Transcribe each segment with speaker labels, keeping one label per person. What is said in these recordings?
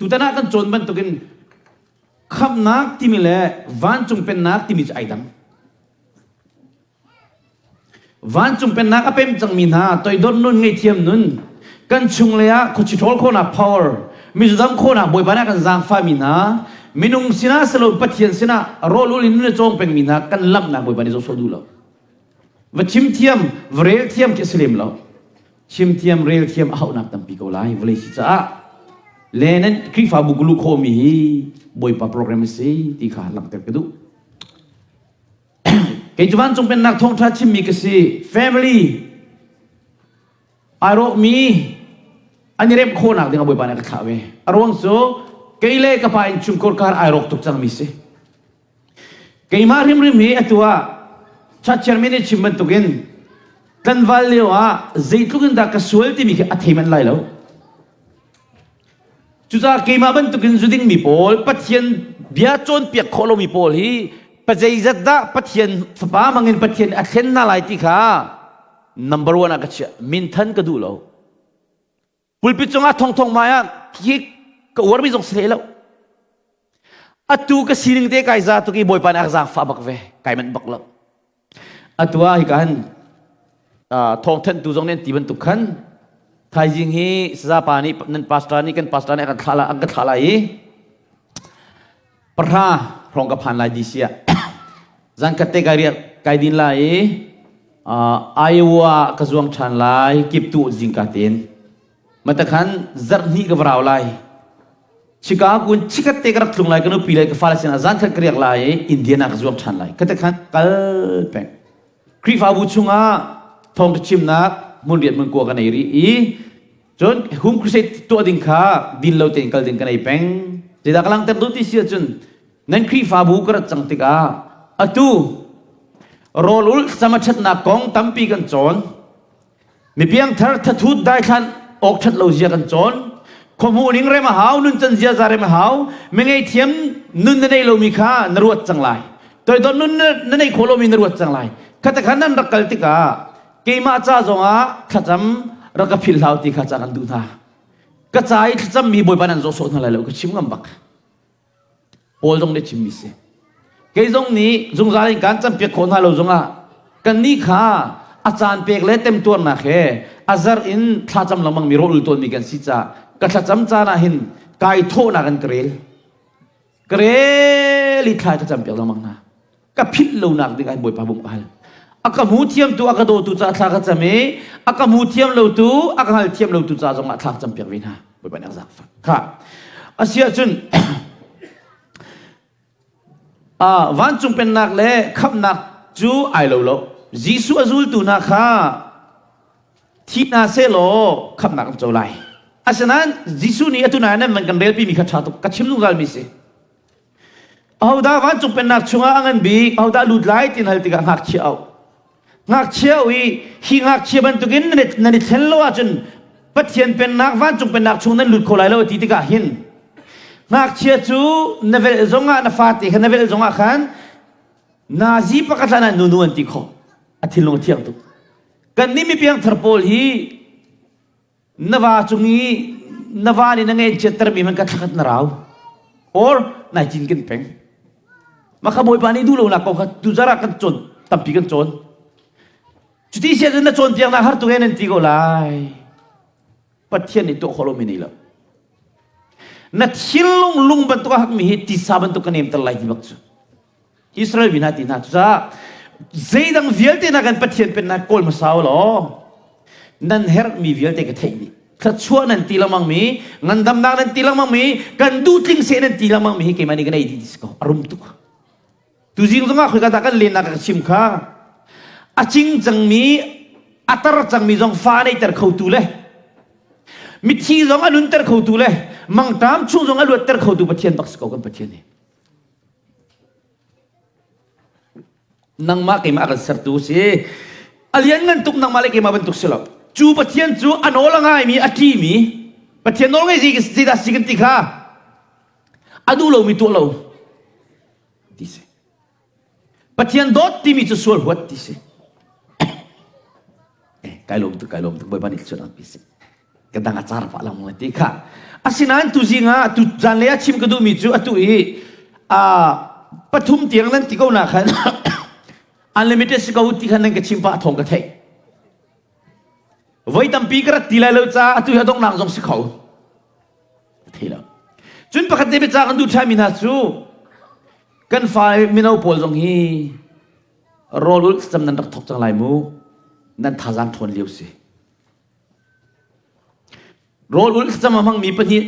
Speaker 1: Tutan ah kan cawn bantukin khamhnak timi le vancung pennak timi cu ai dang. Vancung pennak a pem cangmi hna toidor nun ngeihthiam nun kan chung lei ah khuachi ṭhawl khawhnak power mizudam khawhnak Bawipa nih a kan zaangfahmi hna minung sinah silo Pathian sinah rawlul in nun a cawng pengmi hna kan lamhnak Bawipa nih zoh sawh duh lo. Va chim thiam, va rel thiam khi a si lem lo. Chim thiam, rel thiam a hauhnak tampi ko lai vawlei si caah. Le nan Khrihfabu ka luh khawhmi hi Bawipa program a si ti kha langhter ka duh. Kei cu vancung pennak thawngṭha chimmi ka si. Family ai rawkmi an i remh khawhnak ding ah Bawipa nih a ka thlah ve. A ruang cu kei le ka pa innchungkhar kar ai rawk tuk cangmi si. Keimah hrimhrim hi atu ah church chairman nih chim bantukin tlanval lio ah zeitluk in dah ka sual timi khi a thei manh lai lo. Cucaah keimah bantukin zu dingmi pawl, Pathian bia cawnpiak khawh lomi pawl hi pazeizat dah Pathian fapa hmangin Pathian a thlen hna lai ti kha number one ah ka chiah. Minthan ka duh lo. Pulpit cungah thongthong mai ah khi ka uarmi zong si hlei lo. Atu ka sining te kai za tuk i Bawipa nih a ka zaangfah bak ve. Kai manh bak lo. Atu ah hika hin thawngthanhtu zong nih an ti bantuk khan thaizing hi sazapa nih nan pastor nih kan pastor nih an kan thlah an ka thlah lai i pahra hrawng ka phan lai DC ah zan khat te kai riak kai din lai i Iowa ka zuang ṭhan lai kiptu zingka tein matakhan zarh hnih ka varau lai Chicago in chikat te ka rak tlung lai ka nupi le ka fale sinah zan khat ka riak lai i Indiana ka zuang ṭhan lai. Kate khan kal peng. Khrihfabu chungah thawngṭha chimnak hmun riat hmun kua ka nei rih i cun home crusade tuah ding kha din lo tein kal ding ka nei peng. Zeidah ka langhter duh ti si ahcun nan Khrihfabu ka rat cang tikah atu rawl ulh thlacam a ṭhatnak kong tampi kan cawn. Mipiangthar thathut daithlan awk ṭhat lo zia kan cawn. Khuahmuh ning rem a hau, nuncan ziaza rem a hau. Mingei thiam nun na nei lomi kha na ruat cang lai. Toidor nun na nei khawh lomi na ruat cang lai. Khata khan nan rak kal tikah keimah ca zongah thlacam rak ka philh hlau ti kha ca kan duh hna. Ka ca i thlacammi Bawipa nan zawh sawh hna lai lo ka chim ngam bak. Paul zong nih chimmi si. Kei zong nih zungzal in kaan campiak khawh hna lo zongah kannih kha a caan pek le temtuarnak he a zarh in thlacam lengmang mi rawl ul tawnmi kan si caah ka thlacam caan ah hin kai thawhnak in ka rel. Ka rel i thla ka campiak lengmang hna. Ka philh lonak ding ah Bawipa bawmh ka hal. A ka hmu thiamtu a ka dawtu caah thla ka cam i a ka hmu thiam lotu a ka hngal thiam lotu ca zongah thla ka campiak ve hna. Bawipa nih a zaangfah. Kha. Asiahcun vancung pennak le khamhnak cu ai lo lo. Jesuh a zultu hna kha thi hna sehlaw khamhnak an co lai. Asinain Jesuh nih atu nai nan kan relpimi kha ṭha tuk ka chim zungzal mi si. Ahodah vancung pennak chungah a ngan bik, ahodah lut lai ti hal tikah ngakchia auh. Ngakchia i hi ngakchia bantukin nan i thlen lo ahcun Pathian pennak vancung pennak chung nan lut kho lai lo ti tikah hin ngakchia cu na velh zongah na fate kha na velh zongah khan nazi pakhat hlan ah nunu an ti khawh. A thinlung a thiang tuk. Kan nih mi piangthar pawl hi na va cung i na va nih na ngein chiattermi hmanh ka thlakhat na rau or nai cin kan peng maka bawipa nih duh lonak kong kha tuzar ah kan cawn tampi kan cawn cuti sia cun na cawnpiaknak har tuk e nan ti ko lai pathian nih tuah khawh lomi nei lo na thinlung lung bantuk a hakmi hi tisa bantuk ka nemter lai ti bak cu Israel mi hna ti hna cucaah zeidang vialte na kan Pathian pennak kawl hmasa u law nan herhmi vialte ka theih dih thluachuah nan ti lengmang mi ngandamnak nan ti lengmang mi kan duh tling seh nan ti lengmang mi hi keimah nih ka nei dih ti ko a rum tuk tuzing zongah khoi ka dah kan lennak ka chim kha a cing cangmi a tar cangmi zong fa neiter khotu le mithi zong a nunter khotu le mangṭam chung zong a luatter khotu Pathian bak si ko kan Pathian hi Nangmah keimah a kan sertu si. A lianngan tuk nangmah le keimah bantuk si lo. Cu Pathian cu a nawl a ngaimi, a ṭimi, Pathian nawl ngei zeidah si kan ti kha a duh lomi tuah lo ti si. Pathian dawt timi cu sual huat ti si. Kai lawm tuk, kai lawm tuk, Bawipa nih thluachuah pi si. Ka dang a car pah lang ti kha. Asinain tu zing ah tu zanlei ah chim ka duhmi cu atu i pathum tiang nan ti ko na khan unlimited si ko ti khan nan ka chim pah thawng ka theih. Voi tampi ka rat ti lai lo caah atu hi a donghnak zong si kho. Thei lo. Cun pakhat te biaca kan duh ṭhanmi hna cu kan fa mino pawl zong hi rawl ulh cam nan rak thok cang lai mu nan thazaang ṭhawn lio si. Rawl ulh thlacam a hmangmi pahnih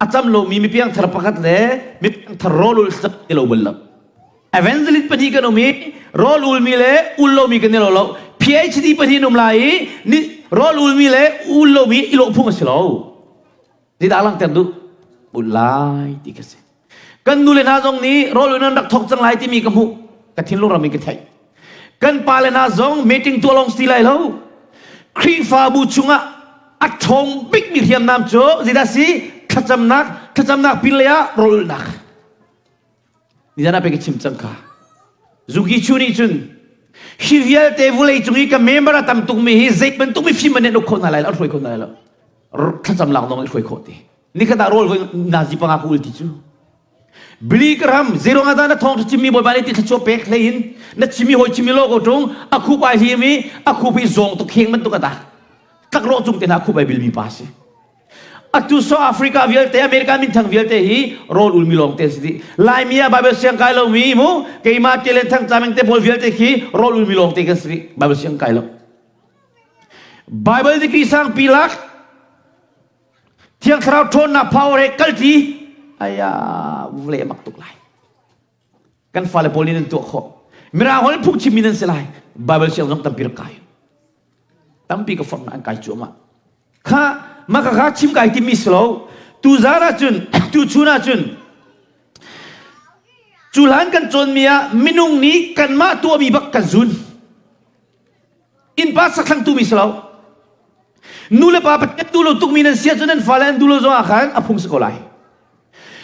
Speaker 1: a cam lomi mipiangthar pakhat le mipiangthar rawl ulh thlacam ti lo bal lo. Evangelist pahnih kan um i rawl ulmi le ul lomi kan i lo lo. PhD pahnih an um lai i ni rawl ulmi le ul lomi i lawh phung a si lo. Zeidah langhter duh? Ulh lai ti ka si. Kan nu le hna zong nih rawl in an rak thawk cang lai timi ka hmuh. Ka thinlung ram in ka theih. Kan pa le hna zong meeting tuah lawng si lai lo. Khrihfabu chungah a ṭhawng bikmi hriamnam cu zeidah si? Thlacamnak, thlacamnak pin lei ah rawl ulhnak. Nizan ah pei ka chim cang kha. Zuki chu nih cun hi vialte vulei cung i ka member a tam tukmi hi zei bantuk mifim an uk kho hna lai lo, an hruai kho hna lai lo. Thlacam lak dong i hruai khawh ti. Nikhat ah rawl voi nazi panga ka ul ti cu. Billy Graham zeirong ah dah na thawng chimmi bawipa nih ti thluachuah pek hlei in na chimi hawi chimi lo ko ṭung a khup ai hlim i a khup i zawng tuk kheng bantuk a dak tlakrawh cung te hna khup ai bilmi pa si atu South Africa vialte America minthang vialte hi rawl ulmi lawng te si dih Laimi ah Bible siang kai lomi mu keimah te le thang cameng te pawl vialte khi rawl ulmi lawng te kan si dih Bible siang kai lo Bible degree sang pi lak Thiang Thlarau ṭhawnnak power he kalṭi aya vule mak tuk lai. Kan fale pawl nih nan tuah khawh. Mirang holh phungchimmi nan si lai. Bible siang zong tampi rak kai. Tampi ka forh an kai cuahmah. Kha maka kha chim kai timi si lo. Tu zan ahcun tu chun ahcun cu hlan kan cawnmi ah minung nih kanmah tuahmi bak kan zun. Innpa sakthlang tumi si lo. Nu le pa Pathian duh lo tukmi nan si ahcun nan fale an duh lo zong ah khan a phung si ko lai.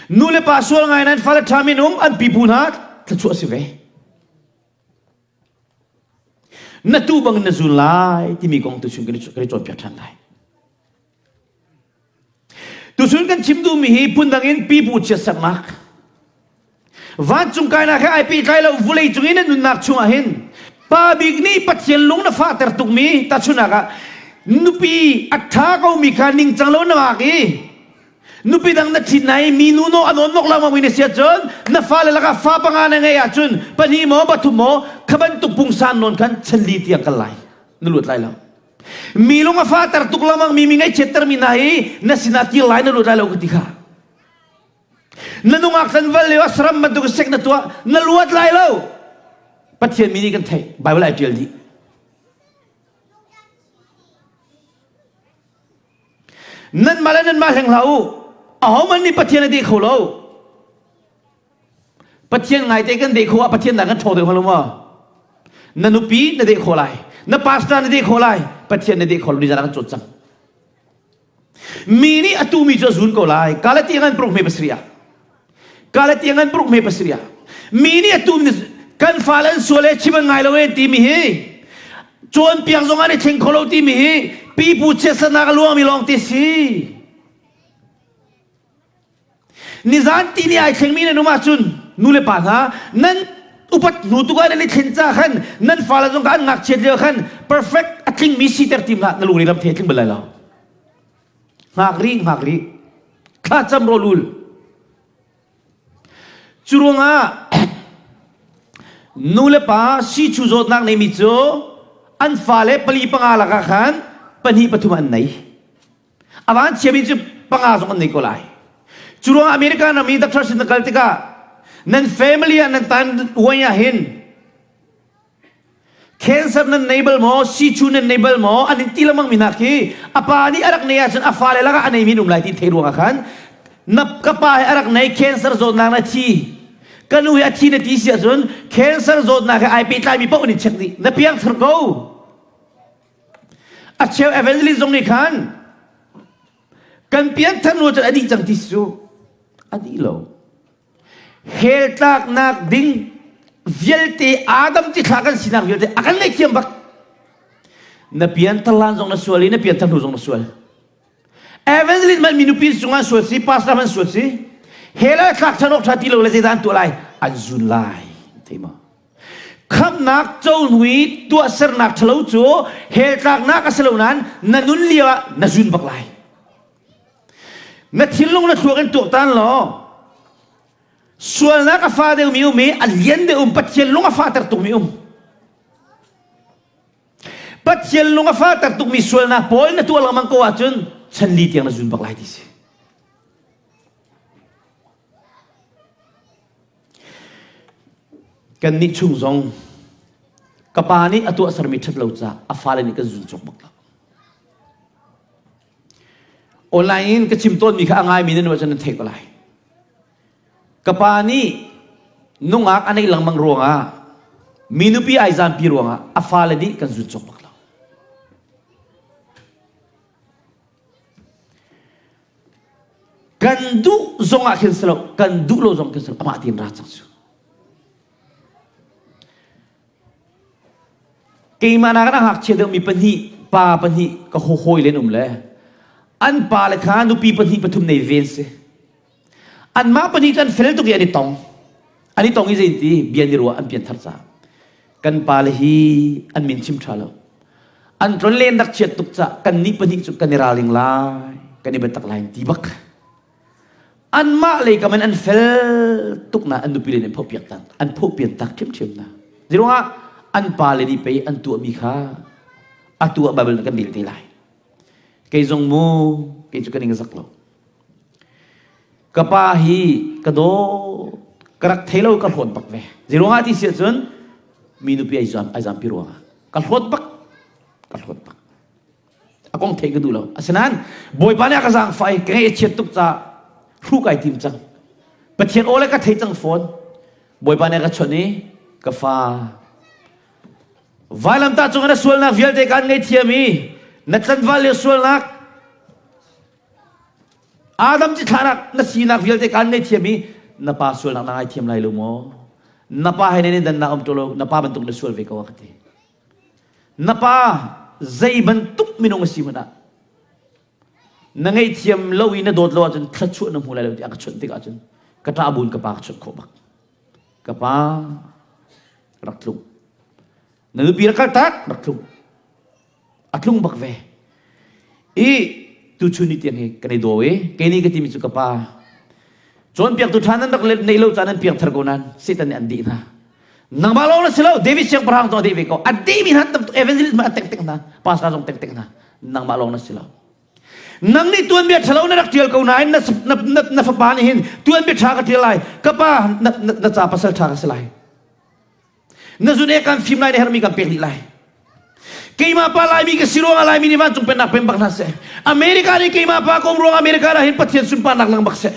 Speaker 1: Nu le pa sual ngai nan fale ṭha min um an pipu hna thluachuah si ve. Na tu bang na zun lai timi kong tu chung kan i cawnpiak ṭhan lai. Tuchun kan chim duhmi hi phundang in pipu chiatsernak vancung kainak he ai pehtlai lo vulei cung i na nunnak chungah hin pa bik nih Pathian lung na fahter tukmi tahchunhnak ah nupi a ṭha komi kha ningcang lo na maak i nupi dang na ṭhit na i mi nu no a nawn nok lengmang mi na si ahcun na fale lakah fa panga na ngeih ahcun pahnih maw pathum maw kha bantuk pungsan nawn khan chanli tiang kal lai na luat lai lo Mi lung a fahter tuk lengmang mi mi ngaihchiatter mi hna hi na sinah kir lai na lut lai lo ka ti kha. Na nungak tlanval lio ah saram bantuk sek na tuah na luat lai lo. Pathian mi nih kan theih Bible ai ṭial dih. Nanmah le nanmah hleng hlah u. Ahohmanh nih Pathian a deh kho lo. Pathian ngaite kan deh khawh ah Pathian dah kan ṭhaw deuh hnga lo maw? Na nupi na deh khawh lai, na pastor na deh khawh lai, Pathian na deh khawh lo ni zan ah kan cawt cang. Mi nih a tumi cu a zun ko lai. Galati ngan paruk hme pasarih ah. Galati ngan paruk hme pasarih ah. Mi nih a tumi kan fale an sual e chim an ngai lo e timi hi cawnpiak zong an i thleng kho lo timi hi pipu chiatsernak a luangmi lawng te si. Nizan ti ni ai thlengmi nan um ahcun nu le pa hna nan upat hnu tuk ah nan i thlen ca khan nan fale zong kha an ngakchiat lio khan perfect a tlingmi siter tim hlah na lungre lam the tling bal lai lo. Hngak rih hngak rih thla cam rawl ul. Cu ruangah nu le pa sichu zawtnak neimi cu an fale pali panga lakah khan pahnih pathum an nei. A van chiami cu panga zong an nei ko lai. Cu ruangah America ram i doctor sin na kal tikah nan family ah nan tan uai ah hin cancer nan nei bal maw sichu nan nei bal maw an in ti lengmang mi hna khi a pa nih a rak nei ahcun a fale lakah a neimi an um lai ti thei ruangah khan na ka pa he a rak nei cancer zawtnak na thi ka nu hi a thi na ti si ahcun cancer zawtnak he ai pehtlaimi paoh an in check dih na piangthar ko A cheu evangelist zong nih khan kan pianthar hnu cun a dih cang ti cu a dih lo. Hell tlaknak ding vialte Adam cithlah kan sinak vialte a kan ngaihthiam bak. Na pianthar lan zong na sual i na pianthar hnu zong na sual. Evangelist man mi nupi cungah sual si, pastor man sual si. Hell ah thlak than awk tha ti lo le zeidah an tuah lai? An zun lai. Thei ma? Khamnak co hnu i tuahsernak ṭhalo cu hell tlaknak a si lo nain na nun lio ah na zun bak lai. Na thinlung na thluak in tuaktan law sualnak a fa deuhmi um i a lian deuh um Pathian lung a fahter tukmi um. Pathian lung a fahter tukmi sualnak pawl na tuah lengmang ko ahcun chan li tiang na zun bak lai ti si. Kannih chung zong ka pa nih a tuahsermi ṭhat lo caah a fale nih kan zun cawk bak lo. Online in ka chim tawnmi kha a ngaimi nan ahcun nan theih ko lai. Ka pa nih nungak a neih lengmang ruangah mi nupi ai zaanpi ruangah a fale nih kan zun cawk bak lo. Kan duh zong ah khin si lo, kan duh lo zong khin si lo, amah tiin ra cang cu. Keimah nakin a ngakchia deuhmi pahnih, pa pahnih ka hawi len um le an pa le kha nupi pahnih pathum nei ven si. Anmah pahnih cu an fel tuk i an i tong. An i tong i zei ti bia ni ruah an pianthar caah. Kan pale hi an min chim ṭha lo. An tlon len rak chiat tuk cah kan nih pahnih cu kan i ralring lai, kan i biatak lai ti bak. Anmah lei kam in an fel tuk na an nupi le nih an phohpiak tak an phohpian tak ṭhiamṭhiam na. Ziruangah an pale nih pei an tuahmi kha atu ah Bible kan rel te lai. Kei zong mu kei cu ka ning zak lo. Ka pa hi ka daw ka rak thei lo ka hlawt bak ve. Zeiruangah ti si ahcun mi nupi ai zam ai zampi ruangah ka hlawt bak ka hlawt bak. A kong theih ka duh lo. Asinain Bawipa nih a ka zaangfah i ka ngaih a chiat tuk caah hru kai tim cang. Pathian aw le ka thei cang fawn. Bawipa nih a ka chawnh i ka fa vailamtah cungah na sualnak vialte kaan ngaihthiam i na tlanval le sualnak Adam cithlahnak na sinak vialte kaan ngaihthiam i na pa sualnak na ngaithiam lai lo maw? Na pa he nan dannak um lo na pa bantuk na sual ve ko a ka ti. Na pa zei bantuk minung a si hmanh ah na ngaihthiam lo i na dawt lo ahcun thluachuah na hmu lai lo ti a ka chawnh tik ahcun ka ṭah buin ka pa ka chawnh khawh bak. Ka pa rak tlung. Na nupi rak kal tak rak tlung. A tlung bak ve. I tuchun ni tiang hi kan i daw i kei nih ka timi cu ka pa cawnpiaktu ṭha nan rak neih lo caan nan piangthar ko nan Satan nih an dih hna. Nangmah lawng na si lo David siangpahrang zong a deh ve ko. A dehmi hna tam evangelist a tek tek hna pastor zong tek tek hna. Nangmah lawng na si lo. Nang nih tuanbia ṭhalo na rak ṭial ko nain na, na, na, na fapa nih hin tuanbia ṭha ka ṭial lai. Ka pa na, na, na ca pasal ṭha ka si lai. Na zun e kan fim lai na herhmi kan pek dih lai. Keimah pa Laimi ka si ruangah Laimi nih vancung pennak pem bak hna seh. America nih keimah pa ka um ruangah America ah hin Pathian sunparnak lang bak seh.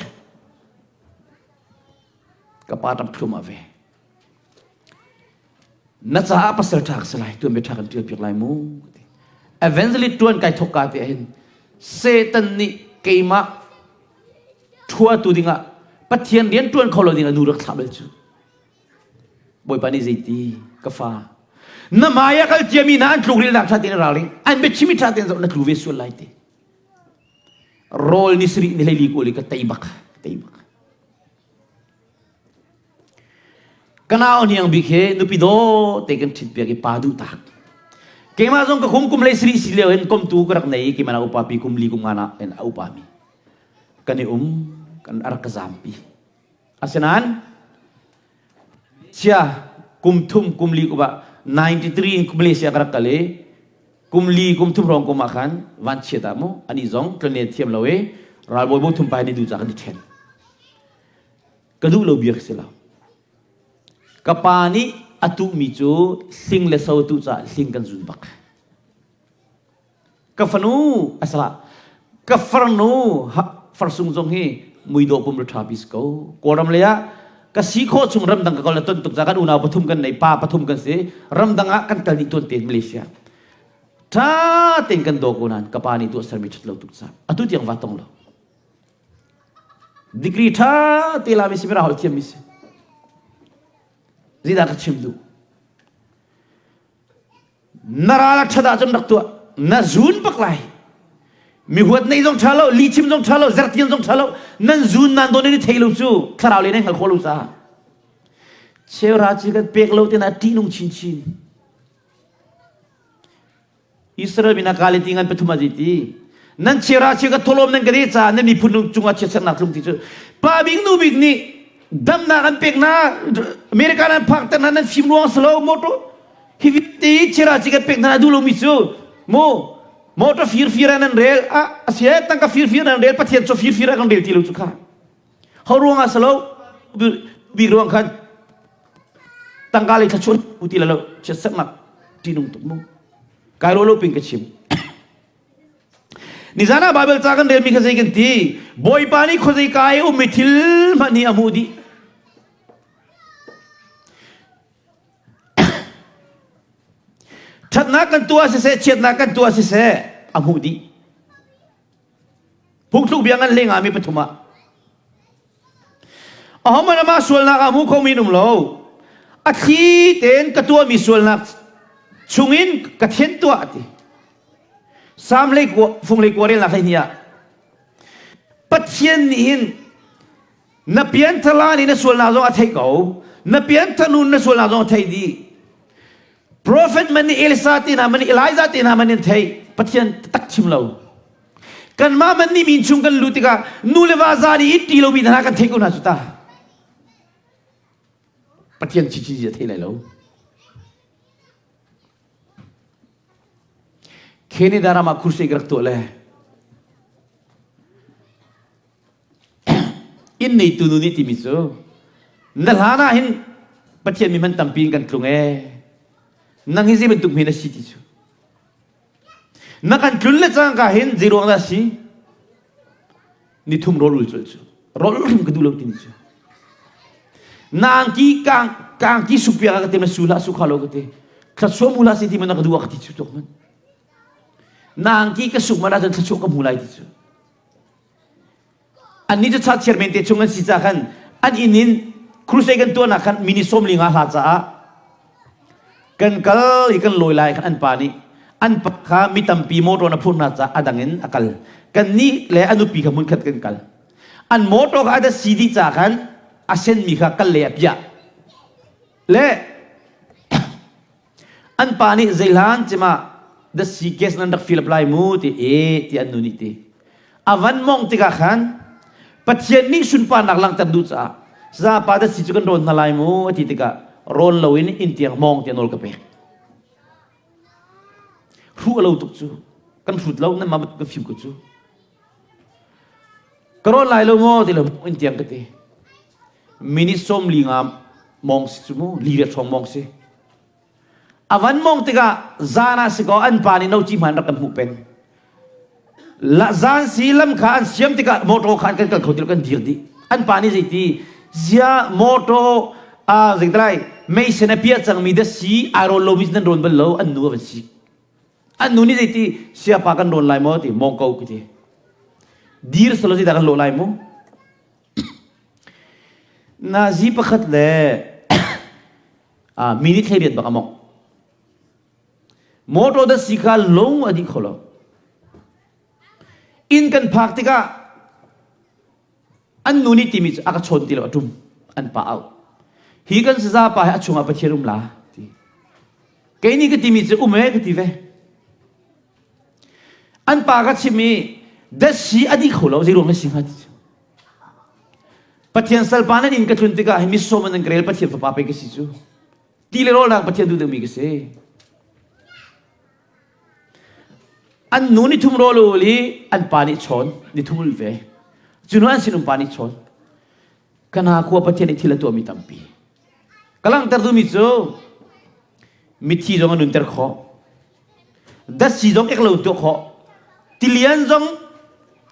Speaker 1: Ka pa ṭap thlum ah ve. Na caah pasal ṭha ka si lai, tuan bia ṭha kan ṭial piak lai mu. Evangelist ṭuan kai thok ka te hin Satan nih keimah ṭhuatu dingah Pathian rian ṭuan kho lo ding a nu rak thlah bal cu. Bawipa nih zeiti ka fa na hmai ah kal ciami hna an tlukrilnak ṭha tein ralring an biachimi ṭha tein zoh na tlu ve sual lai ti rawl ni sarih ni hleili kawl i ka tei bak tei bak ka nau hniang bik he nupi daw te kan ṭhit piak i pa duh tak keimah zong ka kum kum hlei sarih si lio hin komtu ka rak nei keimah na upa pi kum li kum nga na in a upa mi kan i um kan a rak ka zampi Asinain chia kum thum kum li kum ah 93 in Malaysia ka rak kal i kum li kum thum hrawng kum ah khan vanchiat ah mu ani zong tlonlen thiam lo i ralbawi bo thum pa ni du ca kan i ṭhen. Ka duh lo bia ka si lo. Ka pa nih a tuhmi cu hling le so tuh caah hling kan zun bak. Ka fanu a salah. Ka farnu farsung zong hi muidawh pum ṭha pi si ko. Kawlram lei ah ka si khawh chung ramdang ka kal na ton tuk ca kan unau pathum kan nei pa pathum kan si ramdang ah kan kal dih tuan tein Malaysia. Ṭha tein kan daw ko nain ka pa nih tuah sermi ṭhat lo tuk ca atu tiang va tong lo. Degree ṭha te la mi si mira holh thiam mi si. Zeidah ka chim duh? Na ral a ṭhat ahcun rak tuah. Na zun bak lai. Mi huat nei zong ṭha lo, lihchim zong ṭha lo, zertian zong ṭha lo, nan zun nan dawn in i thei lo cu thlarau le nan hngal khawh lo caah. Cheuhra ci kan pek lo tina ṭihnung chinchin. Israel mi hna ka le ti ngan pathum a ti. Nan cheuhra cheu ka tholom nan ka de caah nan miphun cungah chiatsernak tlung ti cu. Pa bik nu bik nih damnak an pek hna America nan phak ter hna nan fim ruang si lo motor hi vialte cheuhra ci kan pek hna duh lomi cu mu motor fir fir ah nan rel ah asia tangka fir fir nan rel pathian cu fir fir ah kan rel ti lo cu kha ho ruang ah si lo bik ruang khan tangka lei thlachuan ti lo chiatsernak ṭihnung tuk mu kai ro lo ping ka chim Nizan ah Baibal ca kan relmi kha zei kan ti? Bawipa nih khuazeika i ummi thil hmanh hi a hmuh dih. Ṭhatnak kan tuah siseh, chiatnak kan tuah siseh, a hmuh dih. Phungthluk bia ngan hlei ngami pathum ah. Ahohmanh amah sualnak ah hmu khomi an um lo. A thli tein ka tuahmi sualnak chungin ka thian tuah a ti. Salm lei kua, fung lei kua relnak hlei ah Pathian nih hin na pianthar nih na sualnak zong a theih ko. Na pianthar nu na sualnak zong a theih dih. Prophet man nih Elisa te hna man nih Elijah te hna man in theih. Pathian tak chim lo. Kanmah man nih min chung kan luh tikah nu le va za nih it ti lomi hna kan theih ko hna cu ta. Pathian chichi a thei lai lo. Canada ram ah crusade ka rak tuah le inn neitu nu nih timi cu na hlan ah hin Pathian mi hman tampi in kan tlung ee nang hi zei bantuk hme na si ti cu na kan tlun le cangka hin zei ruang dah si nithum rawl ul colh cu rawl ul hrim ka duh lo timi cu na angki kang kangki suk piak ka ti ma su hlah su kha lo ka ti thluachuah mu hlah si ti ma na ka duh ka ti cu tuk man na angki ka suk man ahcun thluachuah ka hmu lai ti cu annih cu chat chairman te chung an si ca khan an inn in crusade kan tuahnak khan mini 15 hla caah kan kal i kan lawi lai khan an pa nih an pa kha mi tampi motor na phur hna caah a dang in a kal kan nih le a nupi kha hmunkhat kan kal an motor kha a si dih ca khan a senmi kha kal le a piah le An pa nih zeihlan cima the sea gas nan rak fill up lai mu ti e ti an nu nih ti. A van mong tikah khan Pathian nih sunparnak langhter duh caah zapa the sea cu kan rawn hna lai mu a ti tikah rawn loin inn tiang mong tiah nawl ka pek. Hruh a lo tuk cu. Kan hrut lo nan mah ka fim ko cu. Ka rawn lai lo maw ti lo inn tiang ka ti. Minute 15 mong si cu mu li le ṭhawng mong si. A van mong tikah zan ah si kaw an pa nih no ci hmaan rak kan hmuh peng. La, zan si lam kha an siam tikah motor kha an kan kal kho ti lo kan dir dih. An pa nih zeiti zia motor a zeitalai meisen a piah cangmi da si ai rawn lomi nan rawn bal lo an nu a van si. An nu nih zeiti siapa kan rawn lai maw ti mong ko ku ti. Dir selo zeidah kan lawh lai mu? Nazi pakhat le mi nih thleiriat bak a mawngh. Motor da si kha lung a dih kho lo. Inn kan phak tikah an nu nih timi cu a ka chawn ti lo a ṭum an pa au. Hi kan saza pa hi a chungah Pathian um la ti. Kei nih ka timi cu um e ka ti ve. An pa ka chim i datsi a dih kho lo zei ruang na si hnga ti cu. Pathian salpa nan inn ka tlun tikah hi missawm an ka rel Pathian fapa pei ka si cu. Ti le rawlnak Pathian duh deuhmi ka si. An nu ni thum rawl ul i an pa nih chawn ni thum ul ve. Cu hnu an sinum pa nih chawn. Kana khua Pathian nih thil a tuahmi tampi. Ka langhter duhmi cu mithi zong a nunter khawh. Datsi zong ek lo tuah khawh. Tilian zong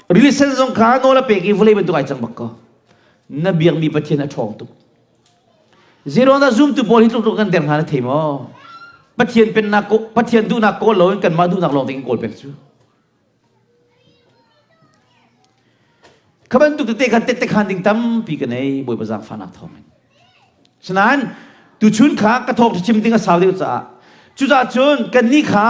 Speaker 1: rili sen zong kha nawl a pek i vawlei bantuk ai cang bak ko. Na biakmi Pathian a ṭhawng tuk. Zeruang dah zumtu pawl hi tluk tluk kan der hna na thei maw? Pathian pennak Pathian duhnak kawl loin kanmah duhnak lawng te kan kawl peng cu. Kha bantuk tete khan tette khan ding tampi ka nei Bawipa zaangfahnak thawngin. Sinain tuchun kha ka thawk chim ding a sau deuh caah cucaah cun kannih kha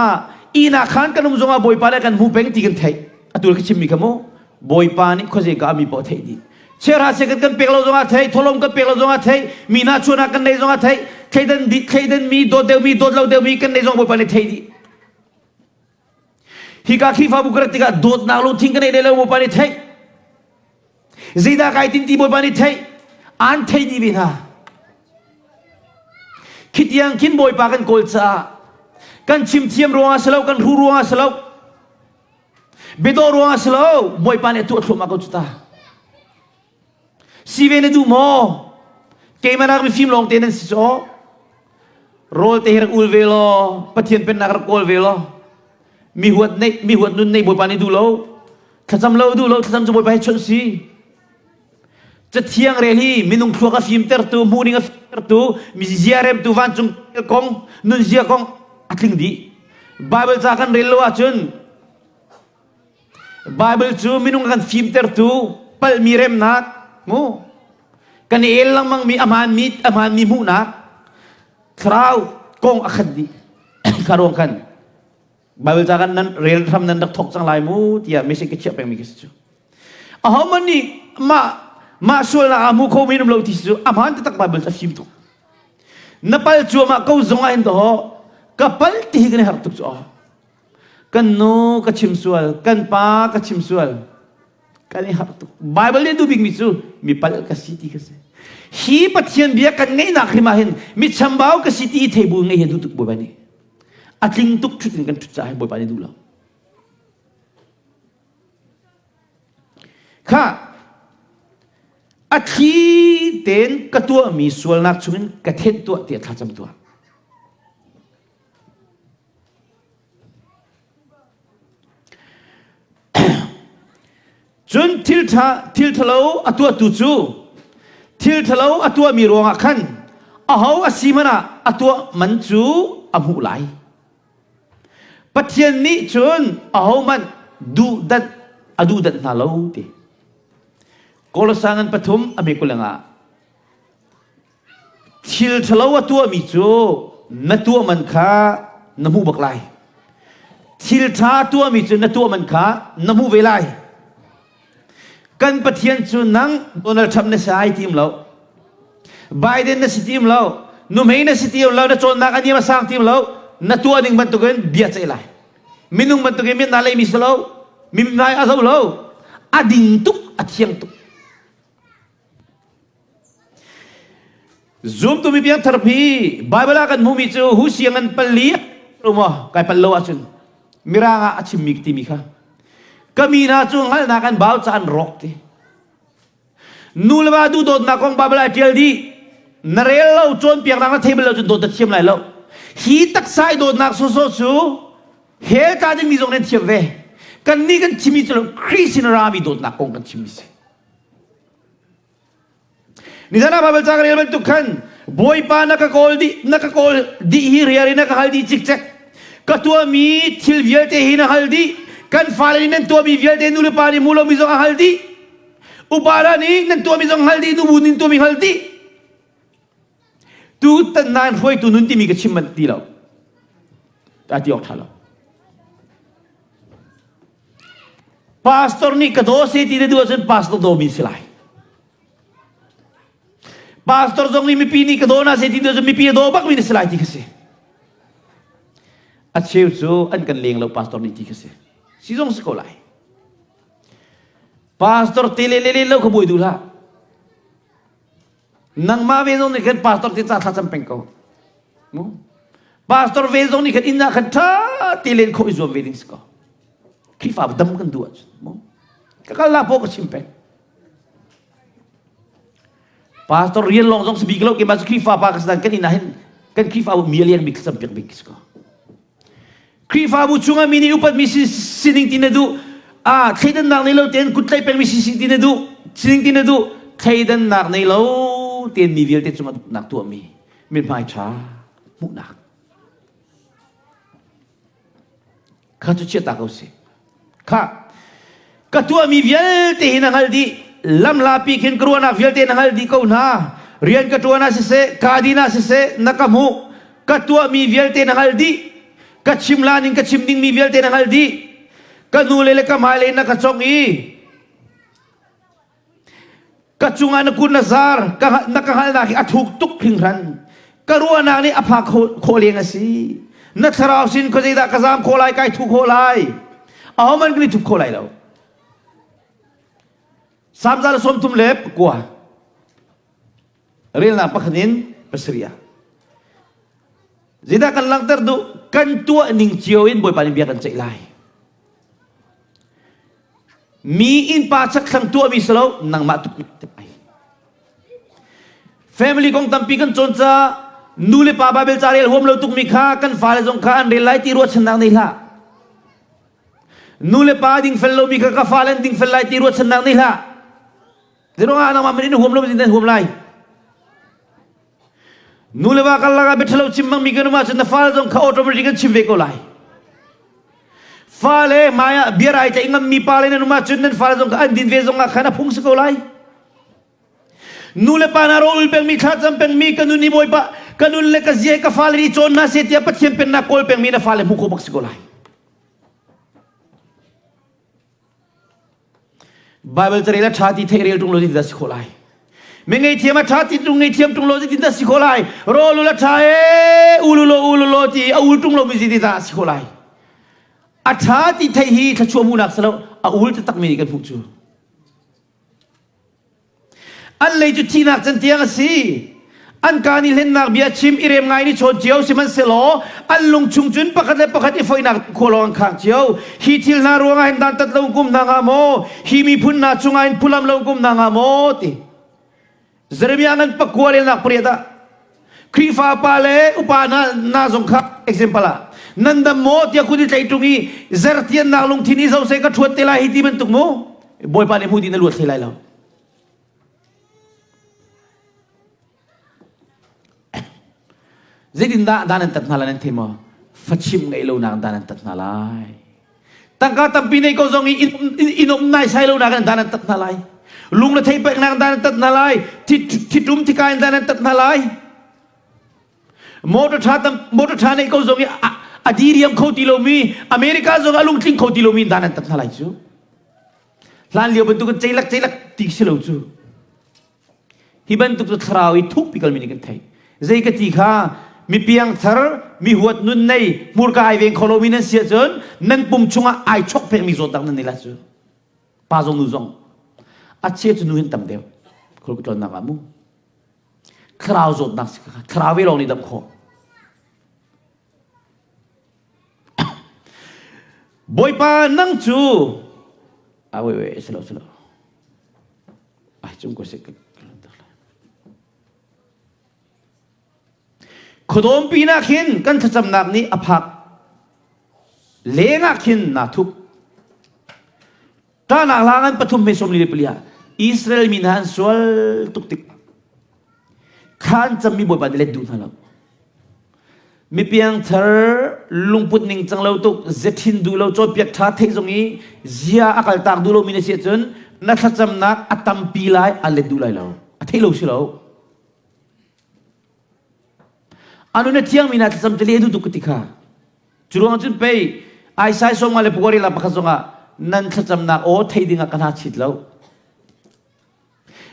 Speaker 1: ihnak khan kan um zongah Bawipa le kan hmu peng ti kan theih. Atu ka chimmi kha mu Bawipa nih khuazei ka mi paoh theih dih. Chiara second kan pek lo zongah theih, tholom kan pek lo zongah theih, mi hna chuahnak kan nei zongah theih, thleidan dih, thleidan mi, dawt deuh mi, dawt lo deuh mi kan nei zong Bawipa nih theih dih. Hika Khrihfabu ka rat tikah dawtnak lungthin ka neih lo Bawipa nih theih. Zeidah kai tin ti Bawipa nih theih. An thei dih ve hna. Khitiang khin Bawipa kan kawl caah kan chim thiam ruangah si lo, kan hru ruangah si lo, biadawh ruangah si lo, Bawipa nih a tuah thluahmah ko cu ta. Si ve na duh maw? Keimah nak mifim lawng te nan si caw. Rawl te hi rak ul ve law, Pathian pennak rak kawl ve law. Mi huat nei, mi huat nun nei Bawipa nih duh lo. Thlacam lo duh lo, thlacam cu Bawipa he chawnh si. Cathiang rel hi minung thluak a fimtertu, hmuhning a fimtertu, mizia remtu vancung kong, nunzia kong a tling dih. Bible ca kan rel lo ahcun Bible cu minung kan fimtertu palhmi remnak mu kan i el lengmang mi a hmaanmi a hmaanmi hmuhnak thlarau kong a khat dih kha ruang khan Bible ca kan nan rel hram nan rak thok cang lai mu tiah message ka chiah pengmi ka si cu ahohmanh nih mah mah sualnak aa hmu kho mi um lo ti cu a hmaan taktak Bible cu a fim tuk na pal cuahmah ko zong ah hin to ka pal ti hi kan i harh tuk cu aw Kan nu ka chim sual, kan pa ka chim sual. Kan i harh tuk. Bible nih duh bikmi cu mi palh ka si ti ka si. Hi Pathian bia kan ngeihnak hrim ah hin mi chambau ka si ti i thei bu ngei hi duh tuk Bawipa nih. A tling tuk ṭhut in kan ṭhut caah hin Bawipa nih duh lo. Kha a thli tein ka tuahmi sualnak chungin ka thenh tuah tiah thlacam tuah. Cun thil ṭha thil ṭhalo a tuahtu cu thil ṭhalo a tuahmi ruangah khan aho a si hmanh ah a tuah man cu a hmuh lai. Pathian nih cun ahohmanh duhdanh a duhdanh hna lo ti. Kolosa ngan pathum a hme kuleng ah Thil ṭhalo a tuahmi cu na tuah man kha na hmuh bak lai. Thil ṭha a tuahmi cu na tuah man kha na hmuh ve lai. Kan Pathian cu nang Donald Trump na si ai tim lo. Biden na si tim lo. Nuhmei na si tim lo. Na cawnnak a niam a sang tim lo. Na tuah ning bantukin bia ceih lai. Minung bantukin mit na leimi si lo. Mimnai a zo lo. A ding tuk, a thiang tuk. Zumtu mi piangthar hi Bible ah kan hmuhmi cu hu siang an pali maw kai pal lo ahcun mirang ah a chimmi timi kha ka mi hna cu hngalhnak an bau ca an rawk ti nu le va duhdawtnak kong Bible ah ṭial dih na rel lo cawnpiaknak na thei bal lo cun dawt na thiam lai lo hi taksa i dawtnak sawsawh cu hell tla dingmi zong nan thiam ve kannih kan chimmi cu Khrih sin rami dawtnak kong kan chimmi si Nizan ah Bible ca ka rel bantuk khan Bawipa na ka kawl dih na ka kawl dih hi rial in na ka hal dih cikcek. Ka tuahmi thil vialte hi na hal dih. Kan fale nih nan tuahmi vialte nu le pa nih hmu lomi zong a hal dih. Upa la nih nan tuahmi zong hal dih, nubu nih tuahmi hal dih. Tu tan nan hruaitu nun timi ka chim manh ti lo. Ta ti awk ṭha lo. Pastor nih ka daw se ti na duh ahcun pastor dawmi si lai. Pastor zong nih mipi nih ka daw na se ti duh ahcun mipi a daw bakmi na si lai ti kha si. A cheu cu an kan leng lo pastor nih ti kha si. Si zong si ko lai. Pastor te le le le lo kha buai duh hlah. Nangmah ve zong nih khan pastor te ca thla cam peng ko. Mu? Pastor ve zong nih khan inn ah khan ṭha te len khawh i zuam ve ding si ko. Khrihfa dam kan duh ahcun mu? Ka kal la pawh ka chim peng. Pastor rian lawng zong si bik lo keimah cu Khrihfa pa ka si kan inn ah hin kan Khrihfa mi a lian bik cam piak bik si ko. Khrihfabu chungah mi nih upatmi sining ti na duh. Ah, thleidannak nei lo tein kut tlaih pengmi sining ti na duh. Sining ti na duh. Thleidannak nei lo tein mi vialte cungah nak tuahmi mithmai ṭha hmuhnak. Kha cu chiah ta ko si. Kha ka tuahmi vialte hi na hngalh dih. Lamlapi khin ka ruahnak vialte na hngalh dih ko hna. Rian ka ṭuan ah siseh, kaa din ah siseh, na ka hmuh. Ka tuahmi vialte na hngalh dih. Ka chim lan in ka chim dingmi vialte na hngalh dih. Ka hnulei le ka hmailei na ka congh i ka cungah na kut na zar na ka hngalhnak hi a thuk tuk hringhran. Ka ruahnak nih a phak khawh leng a si. Na thlarau sin khuazeidah ka zaam khawh lai, kai thu khawh lai. Ahohmanh kan i thup kho lai lo. Salm 139 relnak pakhat in pasarih ah. Zeidah kan langhter duh? Kan tuah ning cio in Bawipa nih bia kan ceih lai. Mi innpa chakthlang tuahmi si lo, nangmah tu ai. Family kong tampi kan cawn ca nu le pa Bible ca rel huam lo tukmi kha kan fale zong kha an rel lai ti ruahchannak nei hlah. Nu le pa dingfel lomi kha ka fale an dingfel lai ti ruahchannak nei hlah. Zeiruangah nangmah men in huam lo in huam lai. Nu le va karlak ah biaṭhalo chim hmangmi kan um ahcun na fale zong kha automatic an chim ve ko lai. Fale hmai ah bia rai tlaih ngammi pa le nan um ahcun nan fale zong kha an din ve zong ah khan a phung si ko lai. Nu le pa na rawl ul pengmi thlacam pengmi ka nun hi Bawipa ka nun le ka zia ka fale nih cawn hna seh tiah Pathian pennak kawl pengmi na fale hmu kho bak si ko lai. Bible carel a ṭha ti theih rel ṭung lo ti dah si khawh lai. Mi ngei a ṭha ti ṭung ngei thiam ṭung lo ti dah si khawh lai. Rawl ul a ṭha e ulu lo ulu lo ti a ul ṭung lo mi ti dah si khawh lai. A ṭha ti theih hi thluachuah hmuhnak si lo a ul taktak mi nih kan hmuh cu. An lei cu thihnak can tiang a si. An kaa nih hlennak bia chim i rem ngai ni chawn cio sihmanhsehlaw an lung chung cun pakhat le pakhat i foihnak khua lawng an khang cio. Hi thil hna ruangah hin dantat lo kum hna hnga maw? Hi miphun hna chungah hin phulam lo kum hna hnga maw? Ti. Jeremiah ngan pakua relnak pariat ah Khrihfa pa le upa hna, hna zong kha example ah nan dam maw tiah kut i tlaih ṭung i zertiannak lungthin i zo seh ka ṭhuat te lai hi ti bantuk mu Bawipa nih hmu dih na luat hlei lai lo. Zeitindah dan an tat hna lai nan thei maw? Fachim ngeih lonak dan an tat hna lai. Tangka tampi nei ko zong i in um nai sai lonak in dan an tat hna lai. Lung le thei peknak dan an tat hna lai. Thitum thika in dan an tat hna lai. Motor tha tam motor tha nei ko zong i a diriam kho ti lomi America zong a lungtling kho ti lomi dan an tat hna lai cu. Hlan lio bantuk ceilak ceilak ti si lo cu. Hi bantuk cu thlarau i thukpi kalmi nih kan theih. Zei ka ti kha mi piangthar, mi huat nun nei, hmurka ai veng kho lomi nan si ahcun nan pum chungah ai chok pekmi zawtnak nan nei la cu. Pa zong nu zong. A chia cu nu hin tam deuh. Khul ka tlawnnak ah mu. Thlarau zawtnak si kha thlarau ve lawng nih dam khawh. Bawipa nang cu ah wait wait silo silo ai cung ko sik Khuadawm pinak hin kan thlacamnak nih a phak lengah khin naa thup Ṭahnak hla ngan pathum me 44 ah Israel mi hna an sual tuk tik khan cammi Bawipa nih let duh hna lo. Mi piangthar lungput ning cang lo tuk zethin duh lo cawnpiak ṭha theih zong i zia a kaltak duh lomi na si ahcun na thlacamnak a tampi lai a let duh lai lo. A theih lo si lo. Anu na thiangmi na thlacam te le duh tuk ka ti kha. Cu ruang cun pei Isaiah 50 le pakua rel pakhat zongah nan thlacamnak aw thei dingah ka hna chit lo.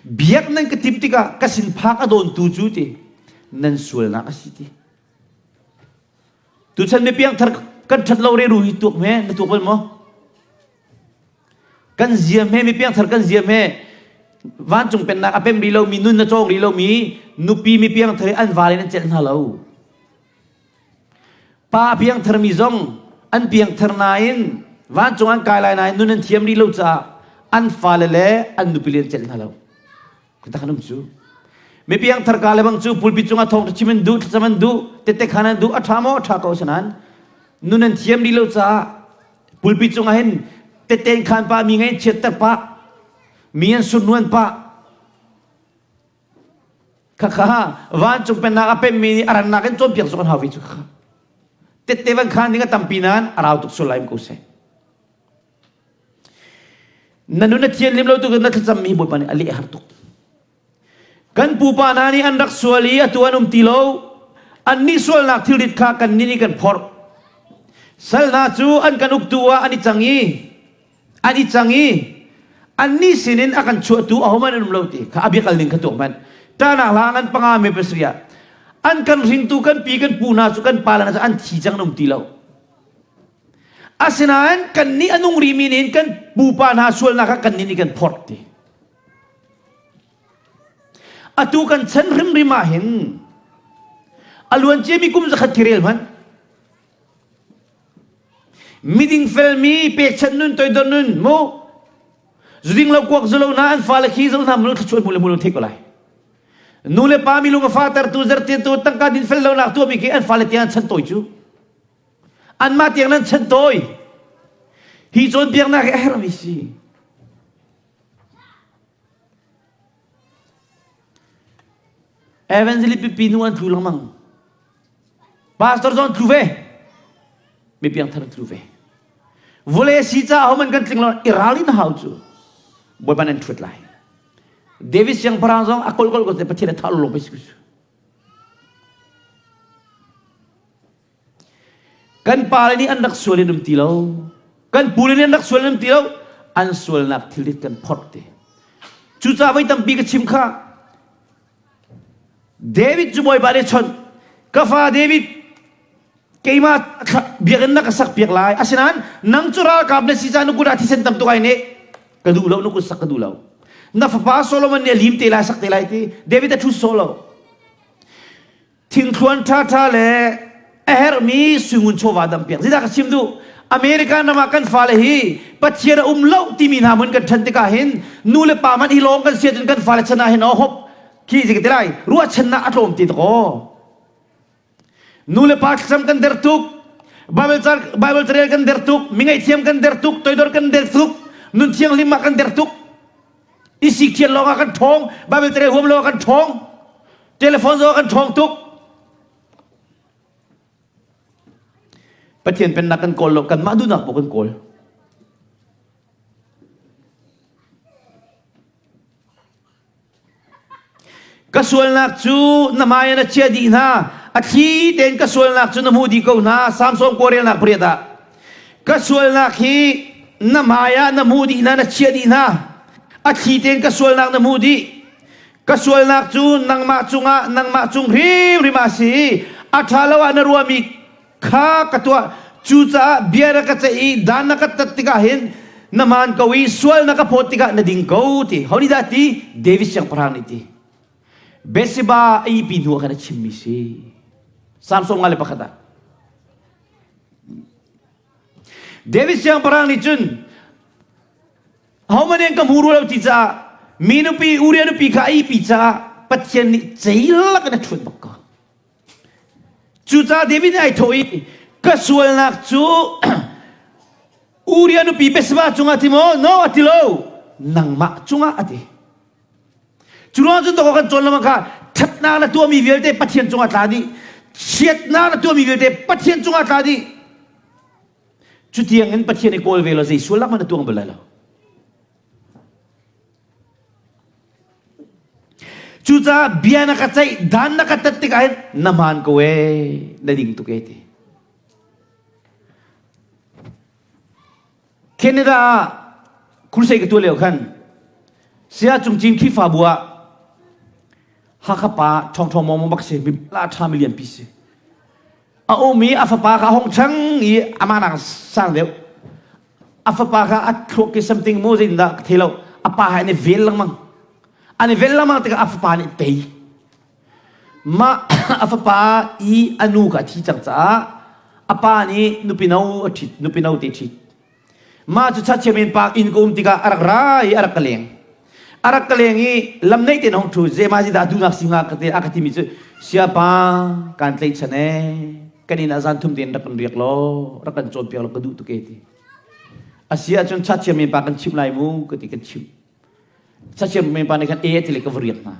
Speaker 1: Biak nan ka timh tikah ka sin phak a dawntu cu ti nan sualnak a si ti. Tuchan mi piangthar kan ṭhat lo re ru hi tuak me na tuak bal maw? Kan zia hme mi piangthar kan zia hme vancung pennak a pem rih lomi nun na cawng rih lomi nupi mi piangthar an vale nan celh hna lo. Pa piangtharmi zong an piangthar nain vancung an kai lai nain nun an thiam rih lo caah an fale le an nupile an celh hna lo. Ka kan um cu. Mi piangthar ka le bang cu pulpit cungah thawngṭha chim an duh, thlacam an duh, tette khan an duh, a ṭha maw a ṭha ko sanan nun an thiam rih lo caah pulpit cungah hin tette khan pa mi ngei chiatter pah, mi an sunnuan pah, Khakha vancung pennak a pemmi nih a rannak in cawnpiak zong an hau ve cu khakha. Tette van khan ding a tampi nain a rau tuk sual lai ko seh. Na nun a thianhlim lo tuk in na thlacammi hi Bawipa nih a leh har tuk. Kan pupa hna nih an rak sual i atu an um ti lo. Annih sualnak thilrit kha kannih nih kan phorh. Sal hna cu an kan uktu ah an i cang i. An i cang i annih sinin a kan chuahtu ahohmanh an um lo ti kha a biakal ning kha tuak hmanh. Ṭahnak hla ngan panga me pasarih ah an kan hringtu kan pi kan pu hna cu kan pale hna cu an thi cang an um ti lo. Asinain kannih a nung rihmi nih kan pupa hna sualnak kha kannih nih kan phorh ti. Atu kan chan hrimhrim ah hin a luan ciami kum zakhat khi rel hmanh. Miding felmi pekchanh nun toidor nun mu zuding lo kuak zulo hna an fale khi zo hna mul thluachuah hmu le hmu lo thei ko lai. Nu le pa mi lung a fatertu zertiantu tangka din fel lonak tuahmi khi an fale tiang an chan tawi cu. Anmah tiang nan chan tawi. Hi cawnpiaknak hi a herhmi si. Evangelist pipi nu an tlu lengmang. Pastor zong tlu ve. Mi piangthar tlu ve. Vawlei si caah homan kan tling lo i ralrin hau cu. Bawipa nan ṭhut lai. David siangpahrang zong a kol kol ko Pathian a thah lo pei si Kan pale nih an rak sual in um ti lo. Kan pule nih an rak sual in um ti lo. An sualnak thilrit kan phorh te. Cucaah voi tampi ka chim kha. David cu Bawipa nih chawnh. Ka fa David, keimah biakinn na ka sak piak lai. Asinain nang cu ralkap na si caah na kut ah thisen tam tuk ai ne. Ka duh lo, na kut sak ka duh lo. Na fapa Solomon nih a lim te lai, sak te lai ti. David a ṭhu sawh lo. Thingthluan ṭhaṭha le a herhmi suingun chawva dampiak. Zeidah ka chim duh? American ram ah kan fale hi Pathian a um lo timi hna mun kan ṭhan tikah hin nu le pa man hi lawng kan si ahcun kan fale chan ah hin oh hop khi zi ka ti lai ruahchannak a tlawm ti takaw. Nu le pa thlacam kan der tuk Bible car Bible carel kan der tuk mi ngaihthiam kan der tuk toidor kan der tuk nun thianghlim ah kan der tuk i sikhian lawng ah kan ṭhawng Bible carel huam lawng ah kan ṭhawng Telephone zong kan ṭhawng tuk. Pathian pennak kan kawl lo, kanmah duhnak paoh kan kawl. Ka sualnak cu na hmai ah na chia dih hna. A thli tein ka sualnak cu na hmuh dih ko hna. Samson kawrelnak pariat ah. Ka sualnak hi na hmai ah na hmuh dih hna, na chia dih hna. A thli tein ka sualnak na hmuh dih. Ka sualnak cu nangmah cungah nangmah cung hrimhrim ah si i a ṭha lo ah na ruahmi kha ka tuah. Cucaah bia na ka ceih i dan na ka tat tikah hin na maan ko i sual na ka phawt tikah na ding ko ti. Ho nih dah ti? David siangpahrang nih ti. Bathsheba a ihpi hnu ah khan a chimmi si. Samson 51 ah. David siangpahrang nih cun Ahohmanh nih an ka hmu rua lo ti caah mi nupi Uriah nupi kha a ihpi caah Pathian nih ceilak in a ṭhuat bak ko. Cucaah David nih ai thawh i ka sualnak cu Uriah nupi Bathsheba cungah ti maw? No, a ti lo. Nangmah cungah a ti. Cu ruang cun dawkaw kan cawn lama kha ṭhatnak na tuahmi vialte Pathian cungah tla dih. Chiatnak na tuahmi vialte Pathian cungah tla dih. Cutiang in Pathian i kawl ve law zei sualnak hmanh na tuang bal lai lo. Cucaah bia na ka ceih, dan na ka tat tikah hin na hmaan ko ee, na ding tuk ee ti. Canada ah crusade ka tuah lio khan Saya Cung Cin Khrihfabu ah Hakha pa ṭhawng ṭhawng mawng bak si, mi la ṭha mi lianpi si. A um i a fapa kha a hung ṭhang i amah nak sang deuh. A fapa kha a thluak ki something mu zeitindah ka thei lo. A pa he an i vel lengmang. An i vel lengmang tikah a fapa nih tei. Mah a fapa i a nu kha a thi cang caah a pa nih nupi no a ṭhit, nupi no te ṭhit. Mah cu chachiam in pa inn ka um tikah a rak ra i a rak ka leng. A rak ka leng i lam neih tein hong ṭhu zeima zi dah duhnak si hnga ka ti a ka timi cu siapa kaan tlaihchan ee kan inn ah zan thum tein rak kan riak law rak kan cawnpiak law ka duh tuk ee ti. A si ahcun chachiam in pa kan chimh lai mu ka ti kan chimh. Chachiam men pa nih khan e a ti le ka va riak hna.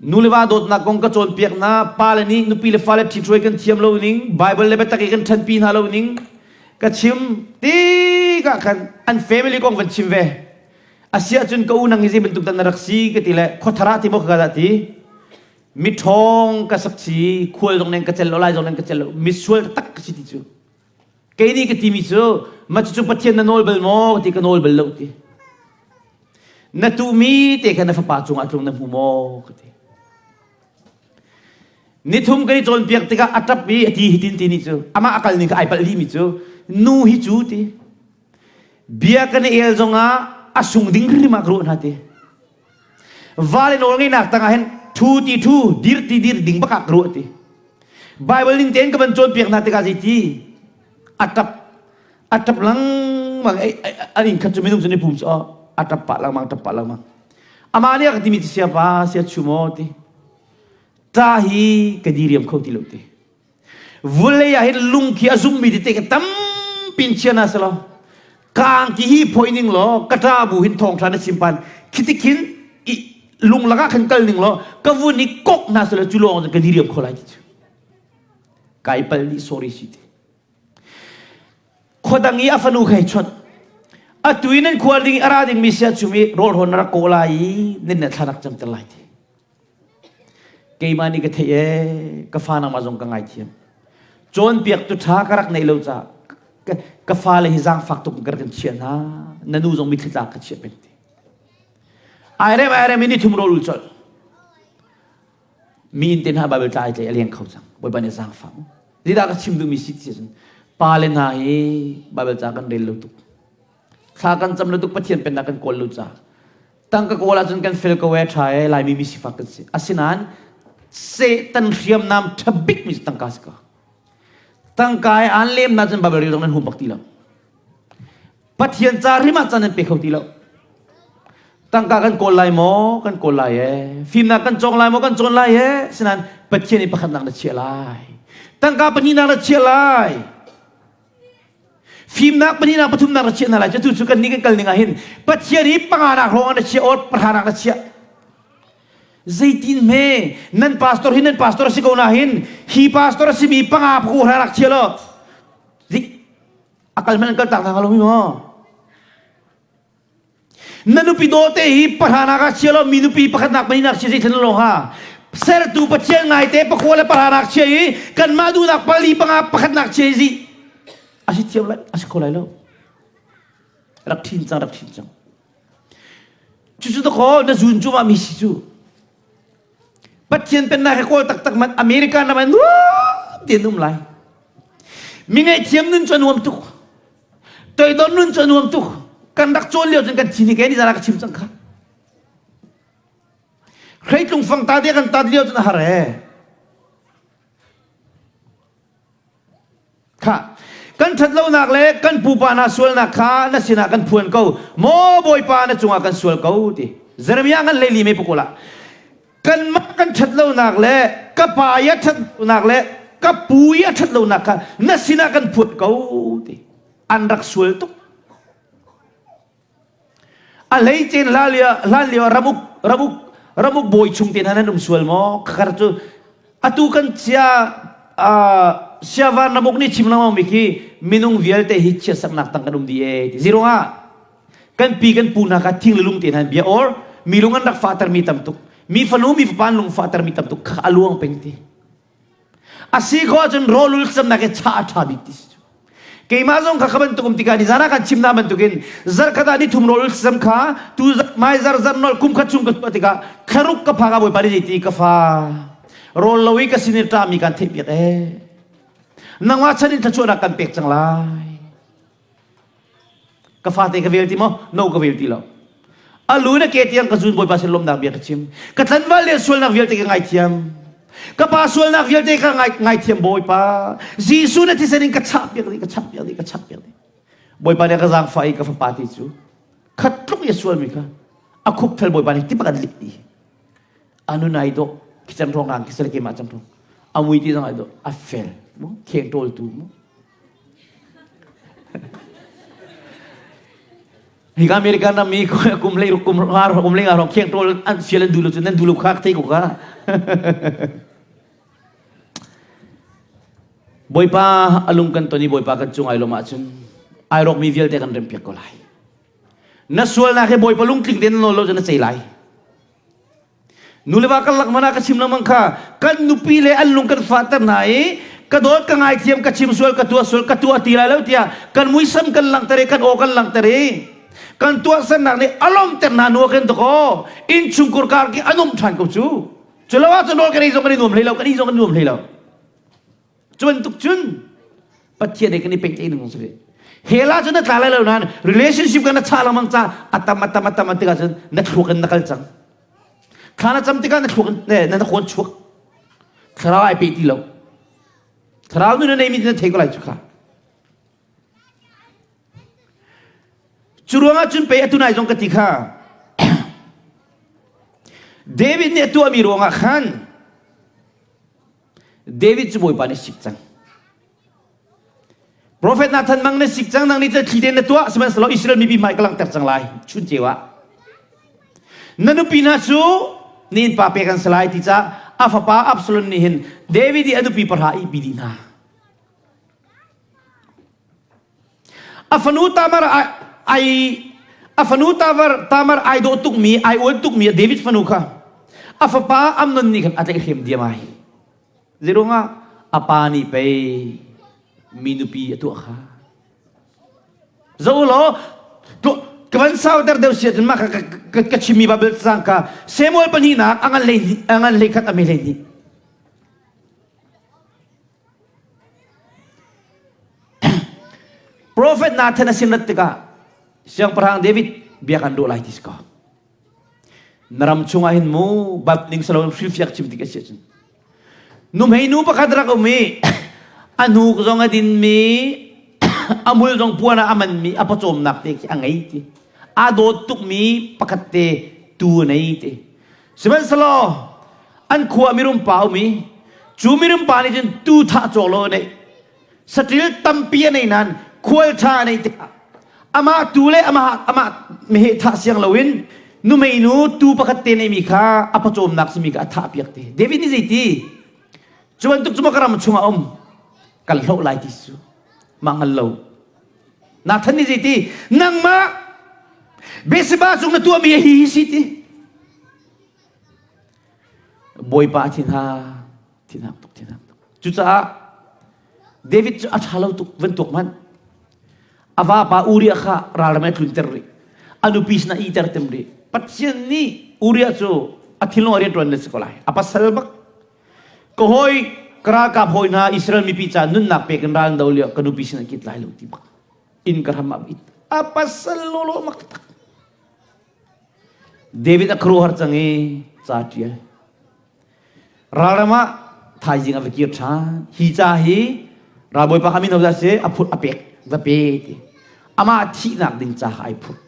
Speaker 1: Nu le va dawtnak kong ka cawnpiak hna, pale nih nupi le fale ṭhithruai kan thiam lo ning, Bible le biatak i kan ṭhanpi hna lo ning ka chim tikah khan an family kong van chim ve. A si ahcun ka u nang hi zei bantuk dah na rak si ka ti le khuathar ah ti maw ka dah ti. Miṭhawng ka sak si, khual zong nen ka cel lo, lai zong nen ka cel lo, misual taktak ka si ti cu. Kei nih ka timi cu ma cucu Pathian na nawl bal maw ti ka nawl bal lo ti. Na tuhmi te kha na fapa cungah tlung na hmu maw ka ti. Nithum kan i cawnpiak tikah a ṭap i a ti hitin ti ni cu amah a kal ning kha ai palh dihmi cu nu hi cu ti bia kan i el zongah a sung ding hrim ah ka ruah hna ti. Va le nawl ngeihnak tangah hin ṭhu ti ṭhu dir ti dir ding bak ah ka ruah ti. Bible ning tein ka van cawnpiak hna tikah zeiti a ṭap a ṭap lengmang an inn khat cu minung cu ni pum cu a ṭap pah lengmang ṭap pah lengmang. Amah nih a ka timi ti sia pa sia chu maw ti. Ta hi ka diriam kho ti lo ti. Vulei ah hin lung khi a zummi tete ka tampi in chia na selaw kaang ki hi phoi ning law ka ṭa bu hin thawngṭha na chim pan khiti khin i lung lakah khan kal ning law ka vun i kok hna selaw cu lawng ka diriam kho lai ti cu kai pal nih sorry si ti khuadang i a fanu kha hei chawnh atu i nan khua ding i a ra dingmi sia chum i rawl rawn na rak kawh lai i nan na thla rak camter lai ti Keimah nih ka theih ee, ka fa nangmah zong ka ngaithiam. Cawnpiaktu ṭha ka rak neih lo caah ka fale hi zaangfak tuk in ka rak in chiah hna. Na nu zong mitthli tlak ka chiah peng ti. Airem airem in ni thum rawl ul colh. Mi inn te hna Bible tla ai tlai a leng kho cang. Bawipa nih zaangfak mu. Zeidah ka chim duhmi si ti cun pa le hna hi Bible ca kan rel lo tuk. Thla kan cam lo tuk Pathian pennak kan kawl lo caah Tangka kawl ahcun kan fel ko ee, ṭha ee, Laimi mi sifak kan si. Asinain Satan hriamnam ṭha bikmi cu tangka si ko. Tangka i aan lem na cun Bible rel zong nan hum bak ti lo. Pathian ca hrim ah caan nan pe kho ti lo. Tangka kan kawl lai maw? Kan kawl lai ee. Fimnak kan cawng lai maw? Kan cawn lai ee. Asinain Pathian i pakhatnak na chiah lai. Tangka pahnihnak na chiah lai. Fimnak pahnihnak pathumnak na chiah hna lai cu cu kan nih kan kal ning ah hin Pathian hi panganak hrawng ah na chiah or pahranak na chiah zeitin hme nan pastor hi nan pastor a si ko na hin hi pastor a simi panga phu hra rak chia lo a kal hmanh an kal tak hna lo mi maw Na nupi dawte hi pahranak ah chia lo mi nupi pakhatnak pahnihnak chia zeithlen lo ha sertu Pathian ngaite pakua le pahranak chia i kanmah duhnak pali panga pakhatnak chia i zi a si thiam lai a si kho lai lo rak thin cang rak thin cang cucu to kho na zun cu ma mi si cu Pathian pennak he kawl taktak man America ram ah nuam tein um lai mi ngaihthiam nun cu a nuam tuk Toidor nun cu a nuam tuk. Kan rak cawn lio cun kan thi ni ke ni zara ka chim cang kha. Hreitlung fang ta te kan tat lio cun a har e. Kha kan ṭhat lonak le kan pupa hna sualnak kha na sinah kan phuan ko. Maw Bawipa na cungah kan sual ko ti. Jeremiah ngan leili me pakul ah kanmah kan ṭhat lonak le ka pa i a ṭhat lonak le ka pu i a ṭhat lonak kha na sinah kan phuat ko ti an rak sual tuk a hleicen hlan lio hlan lio ramuk ramuk ramuk bawi chung te hna nan um sual maw khakar cu atu kan cia siavan ramuk nih chim lengmang mi khi minung vialte hi chiatsaknak tang kan um di e ti zirungah Kan pi kan pu hna kha thing le lung te hna bia or mi lung an rak fahtermi tam tuk. Mi fanu mi fapa an lung fahtermi tam tuk kha a luang peng ti. A si khawh ahcun rawlul camnak hi cha a ṭha bik ti si. Keimah zong kha kha bantuk um tikah ni zan ah kan chim na bantukin zarkhat ah ni thum rawlul cam kha tu mai zar zar nol kum khat chung ka tuah tikah thlaruk ka phak ah Bawipa nih ti ka fa rawl lo i ka sin i ṭami kan theih piak ee nangmah chan in thluachuahnak kan pek cang lai Ka fate ka vel ti maw? No ka vel ti lo. A lu na ke tiang ka zun Bawipa sin lawmnak bia ka chim. Ka tlanval le sualnak vialte ka ngaithiam. Ka pa sualnak vialte ka ngai, ngaithiam Bawipa. Jesuh na thisen in ka chah piak dih, ka chah piak dih, ka chah piak dih. Bawipa nih ka zaangfah i ka fapa ti cu khat tluk i a sualmi kha a khup thal Bawipa nih tipak an lit dih. Anu nai dawh khi cam rong rang khi sel keimah cam rong. A mui ti zong ai dawh a fel mu kheng ṭawltu mu. Hika American ram i kum lei kum nga kum lei nga rong khiang ṭawl an sial an duh lo cu nan duh lo kha thei ko ka. Bawipa alung kan ton i Bawipa kan cung ai lawm ahcun ai rawkmi vialte kan rempiak ko lai. Na sualnak hi Bawipa lungtling tein na nawl lo cun na cei lai. Nu le va karlak mana ka chim lengmang kha kan nupi le an lung kan fahter hna i ka dawt ka ngaithiam ka chim sual ka tuah sual ka tuah ti lai lo tiah kan muisam kan langhter i kan aw kan langhter i kan tuahsernak nih a lawmter hna nu kan dakaw innchungkhur kar ki a num ṭhan ko cu. Cu lo ahcun rawl kan ei zong kan i nuam hlei lo kan i zong kan i nuam hlei lo. Cu bantuk cun Pathian he kan i pehtlaih ning si ve. Hell ah cun na tla lai lo nain relationship kan na chah lengmang ca a tam a tam a tam a tikah cun na thluak in na kal cang. Thla na cam tikah na thluak in na khawn chuak. Thlarau ai pe ti lo. Thlarau nun na neimi na thei ko lai cu kha. Cu ruangah cun pei atu nai zong ka ti kha. David nih a tuahmi ruangah khan David cu Bawipa nih sik cang. Profet Nathan mang na sik cang nang nih thli te na tuah sihmanhsehlaw Israel mipi hmai ka langhter cang lai chun ceu ah. Na nupi hna cu ni innpa pek an si lai ti caah a fapa Absalom nih hin David i a nupi pahra i pi dih hna. A fanu Tamar ai a fanu Tamar Tamar ai dawh tukmi ai uan tukmi David fanu kha a fapa Amnon nih khan a tlaihhrem diam ai. Zeruangah a pa nih pei mi nupi a tuah kha. Zo law ka van sauter deuh sia cun mah ka ka chimmi Bible cang ka Samuel pahnihnak a ngan hlei a ngan hlei khat a me hlei hnih. Profet Nathan a sin rat tikah Siangpahrang David bia kan duh lai ti si ko. Na ram chungah hin mu bab ning salo hrilhfiak chim tik a si ahcun nuhmei nu pakhat rak um i a hnuk zong a dinmi a mul zong puan ah a manmi a pawcawmnak te khi a ngei ti a dawt tukmi pakhat te tu a nei ti Sihmanhsehlaw an khua mirum pa um i cu mirum pa nih cun tuu thah cawk lo a neih. Saṭil tampi a nei nain khual ṭha a neih tikah amah tuu le amah amah meheh thah siang loin nuhmeinu tuu pakhat te neihmi kha a pawcawmnak simi kha a thah piak te. David nih zeiti? Cu bantuk cu maw ka ram chungah um? Kan hloh lai ti cu mah hngal lo. Nathan nih zeiti? Nangmah Bathsheba cung na tuahmi hi hi si ti. Bawipa a thinhang, thinhang tuk, thinhang tuk. Cucaah David cu a ṭha lo tuk van tuak hmanh. A vapa Uriah kha ralram a tlunter rih. A nupi sinah iter tem rih. Pathian nih Uriah cu a thinlung a rianṭuan na si ko lai. A pasal bak. Ka hawi, ka ralkap hawi hna Israel mipi ca nunnak pek in ral an do lio ka nupi sinah kit lai lo ti bak. Inn ka hram ah a pasal lawlaw mak tak. David a khuaruahhar cang i ca ṭial. Ralram ah thaizing a va kir ṭhan. Hi ca hi ralbawipa kha min hodah si a phurh a pek va pe ti. Amah thihnak ding ca kha ai phurh.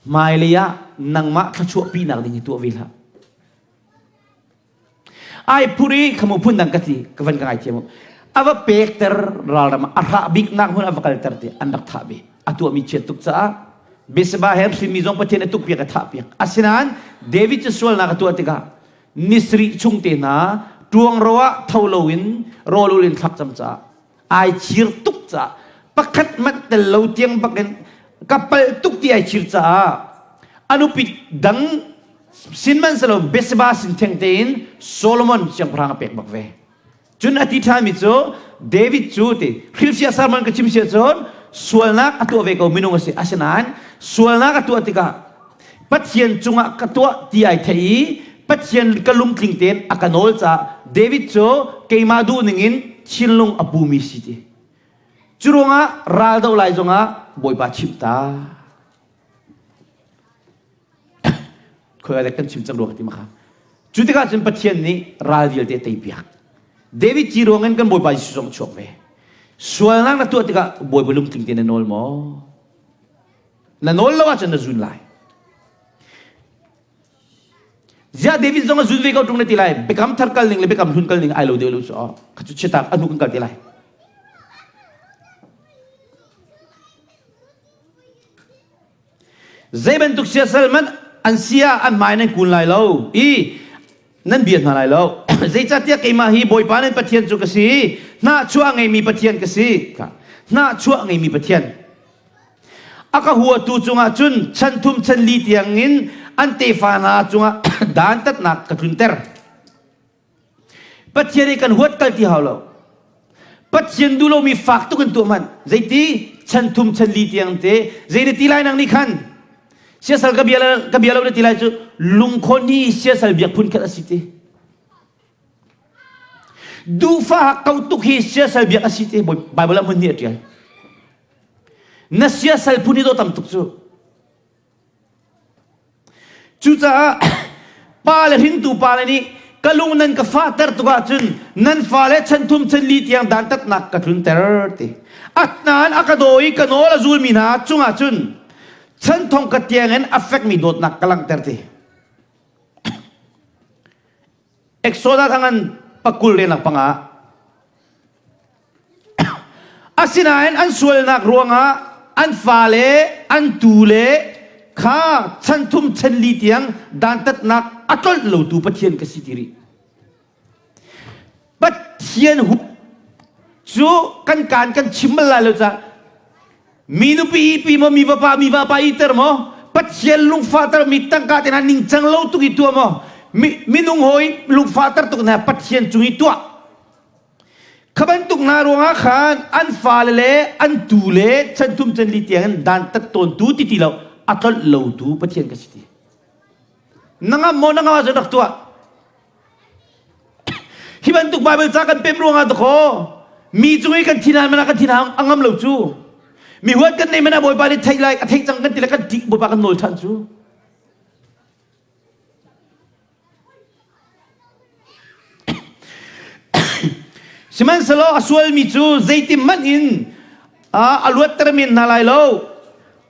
Speaker 1: Hmailei ah nangmah thluachuahpinak ding hi tuah ve hlah. Ai phur i khamu phun dang ka ti ka van ka ngaithiam u. A va pekter ralram a hrah biknak hmun a va kalter ti an rak thah ve. A tuahmi chiat tuk caah Besaba he hrinmi zong Pathian a tukpiak a thah piak. Asinain David cu sualnak a tuah tikah nisarih chung te hna ṭuangro ah tho loin rawl ul in thlak cam caah ai chir tuk caah pakhat manh tel lo tiang bakin ka palh tuk ti ai chir caah a nupi dang Sihmanhsehlaw Bathsheba sin theng tein Solomon siangpahrang a pek bak ve. Cun a ti ṭhanmi cu David cu ti hrilhfiah sermon ka chim sia cun sualnak a tuah ve ko minung a si. Asinain sualnak a tuah tikah Pathian cungah ka tuah ti ai thei i Pathian ka lungtling tein a ka nawl caah David cu keimah duh ningin thinlung a pumi si ti. Cu ruangah ral do lai zongah Bawipa chimh ta. Khoi dek kan chim cang rua ka ti ma kha. Cu tikah cun Pathian nih ral vialte tei piak. David ci ruangin kan Bawipa Jesuh zong chuak ve. Sualnak na tuah tikah Bawipa lungtling te na nawl maw? Na nawl lo ahcun na zun lai. Ziah David zong a zun ve ko ṭung na ti lai. Biakam thar kal ning le biakam hlun kal ning ai lo deuh lo cu. Kha cu chiatak a hnu kan kal te lai. Zei bantuk siasal hmanh an si ah an hmai nan kun lai lo i nan bia hna lai lo. Zeicahtiah keimah hi Bawipa nan Pathian cu ka si. Hnahchuah a ngeimi Pathian ka si. Hnahchuah a ngeimi Pathian. A ka huatu cungah cun chan thum chan li tiangin an tefa hna cungah dantatnak ka tlunter. Pathian i kan huat kal ti hau lo. Pathian duh lomi fak tuk in tuah hmanh. Zeiti chan thum chan li tiang te zei na ti lai nang nih khan siasal ka bia ka bia lo na ti lai cu lungkhawn hi siasal biak phun khat a si ti. Duhfah kau tuk hi siasal biak a si ti Bible ah hmun hnih a ṭial. Na siasal phun hi dawh tam tuk cu. Cucaah pa le hringtu pa le nih ka lung nan ka fahter tuk ahcun nan fale chan thum chan li tiang dantatnak ka tlunter ti. Asnain a ka daw i ka nawl a zulmi hna cungah cun chan thong ka tiangin a fekmi dawtnak ka langhter ti. Exodus a ngan pakul renak panga. Asinain an sualnak ruangah an fale, an tule kha chan thum chan li tiang dantatnak a tlolh lotu Pathian ka si ti rih. Pathian hu cu kan kaan kan chim bal lai lo ca mi nupi pi maw mi vapa mi vapa iter maw Pathian lungfahter mi tangka te hna ningcang lo tuk i tuah maw minung hawi lungfahter tuk hna Pathian cung i tuah kha bantuk hna ruangah khan an fale le an tu le chan thum chan li tiang in dantat tawn tu ti ti lo a tlolh lo tu Pathian ka si ti na ngam maw na ngam ahcun rak tuah Hi bantuk Bible ca kan pem ruangah dakaw mi cung i kan thinhan mana kan thinhang a ngam lo cu. Mi huat kan nei mana Bawipa nih theih lai a theih cang kan ti le kan ṭih Bawipa kan nawl ṭhan cu. Sihmanhsehlaw a sualmi cu zeitin hmanh in a luatter men hna lai lo.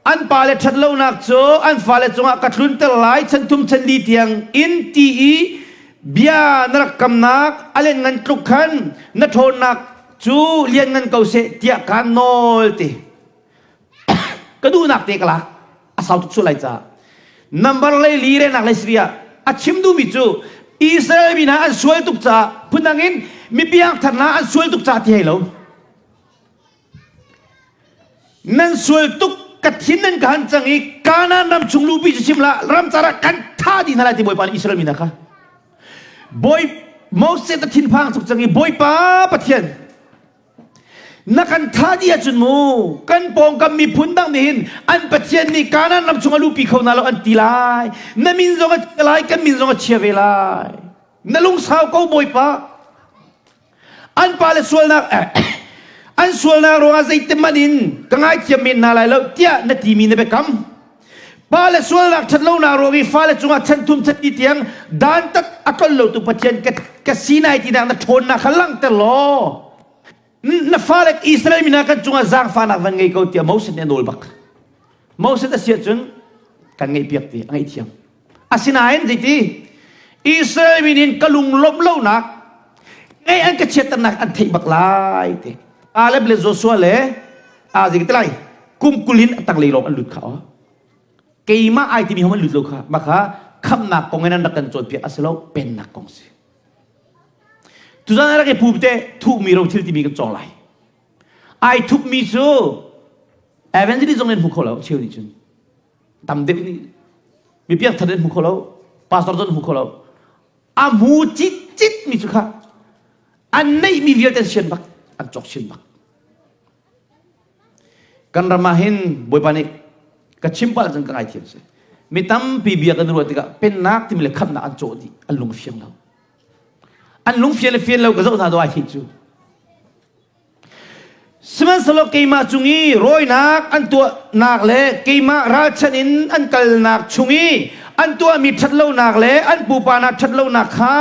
Speaker 1: An pale ṭhatlonak cu an fale cungah ka tlunter lai chan thum chan li tiang in ti i bia na rak kamnak a lianngan tluk khan na ṭhawnnak cu lianngan ko seh tiah kaan nawl ti. Ka duhnak te ka lak. A sau tuk sual lai caah. Number lei li renak lei Syria a chim duhmi cu Israel mi hna an sual tuk caah phundang in mipiang thar hna an sual tuk caah ti hei lo. Nan sual tuk ka thin nan ka han cang i Kanaan ram chung lupi cu chim la ram car ah kan tha dih hna lai ti Bawipa nih Israel mi hna kha Bawi Moses a thinphang tuk cang i Bawipa Pathian na kan tha dih ahcun mu kan pawngkam miphun dang nih hin an Pathian nih Kanaan ram chung a lupi kho hna lo an ti lai na min zong a chia lai kan min zong a chia ve lai na lungsau ko Bawipa An pale sualnak an sualnak ruangah zeitimhmanh in ka ngaithiam men hna lai lo tiah na timi na biakam. Pale sualnak ṭhatlonak ruang i fale cungah chan thum chan li tiang dantat a tlol lotu Pathian ka, ka si nai tinak na ṭhawnnak kha langhter law na fale Israel mi hna kan cungah zaangfahnak van ngei ko tiah Moses nih a nawl bak. Moses a si ahcun kan ngaihpiak ti a ngaihthiam. Asinain zeiti Israel mi nih ka lunglawmh lonak ngei an ka chiatternak an theih bak lai ti. Caleb le Joshua le a zei ti lai kum kul in a tanglei lawng an lut kha o. Keimah ai timi hom an lut lo kha maka khamnak kong in an rak kan cawnpiak a si lo pennak kong si. Tuzan rak i pu te thuhmi ro thil timi kan cawng lai. Ai thupmi cu evangelist zong in hmu kho lo cheu nih cun. Tam deuh nih mi piangthar in hmu kho lo pastor zong hmu kho lo a hmu cit cit mi cu kha an neih mi vialte an sian bak an cawk sin bak kan ram ah hin bawipa nih ka chim pah cun ka ngaithiam si mi tampi bia kan ruah tikah pennak timi le khamnak an cawh dih an lung fiang lo an lung fian le fian lo ka zoh hna do ai theih cu Sihmanhsehlaw keimah cung i rawinak an tuahnak le keimah ralchanh in an kalnak chung i an tuahmi ṭhatlonak le an pupa hna ṭhatlonak kha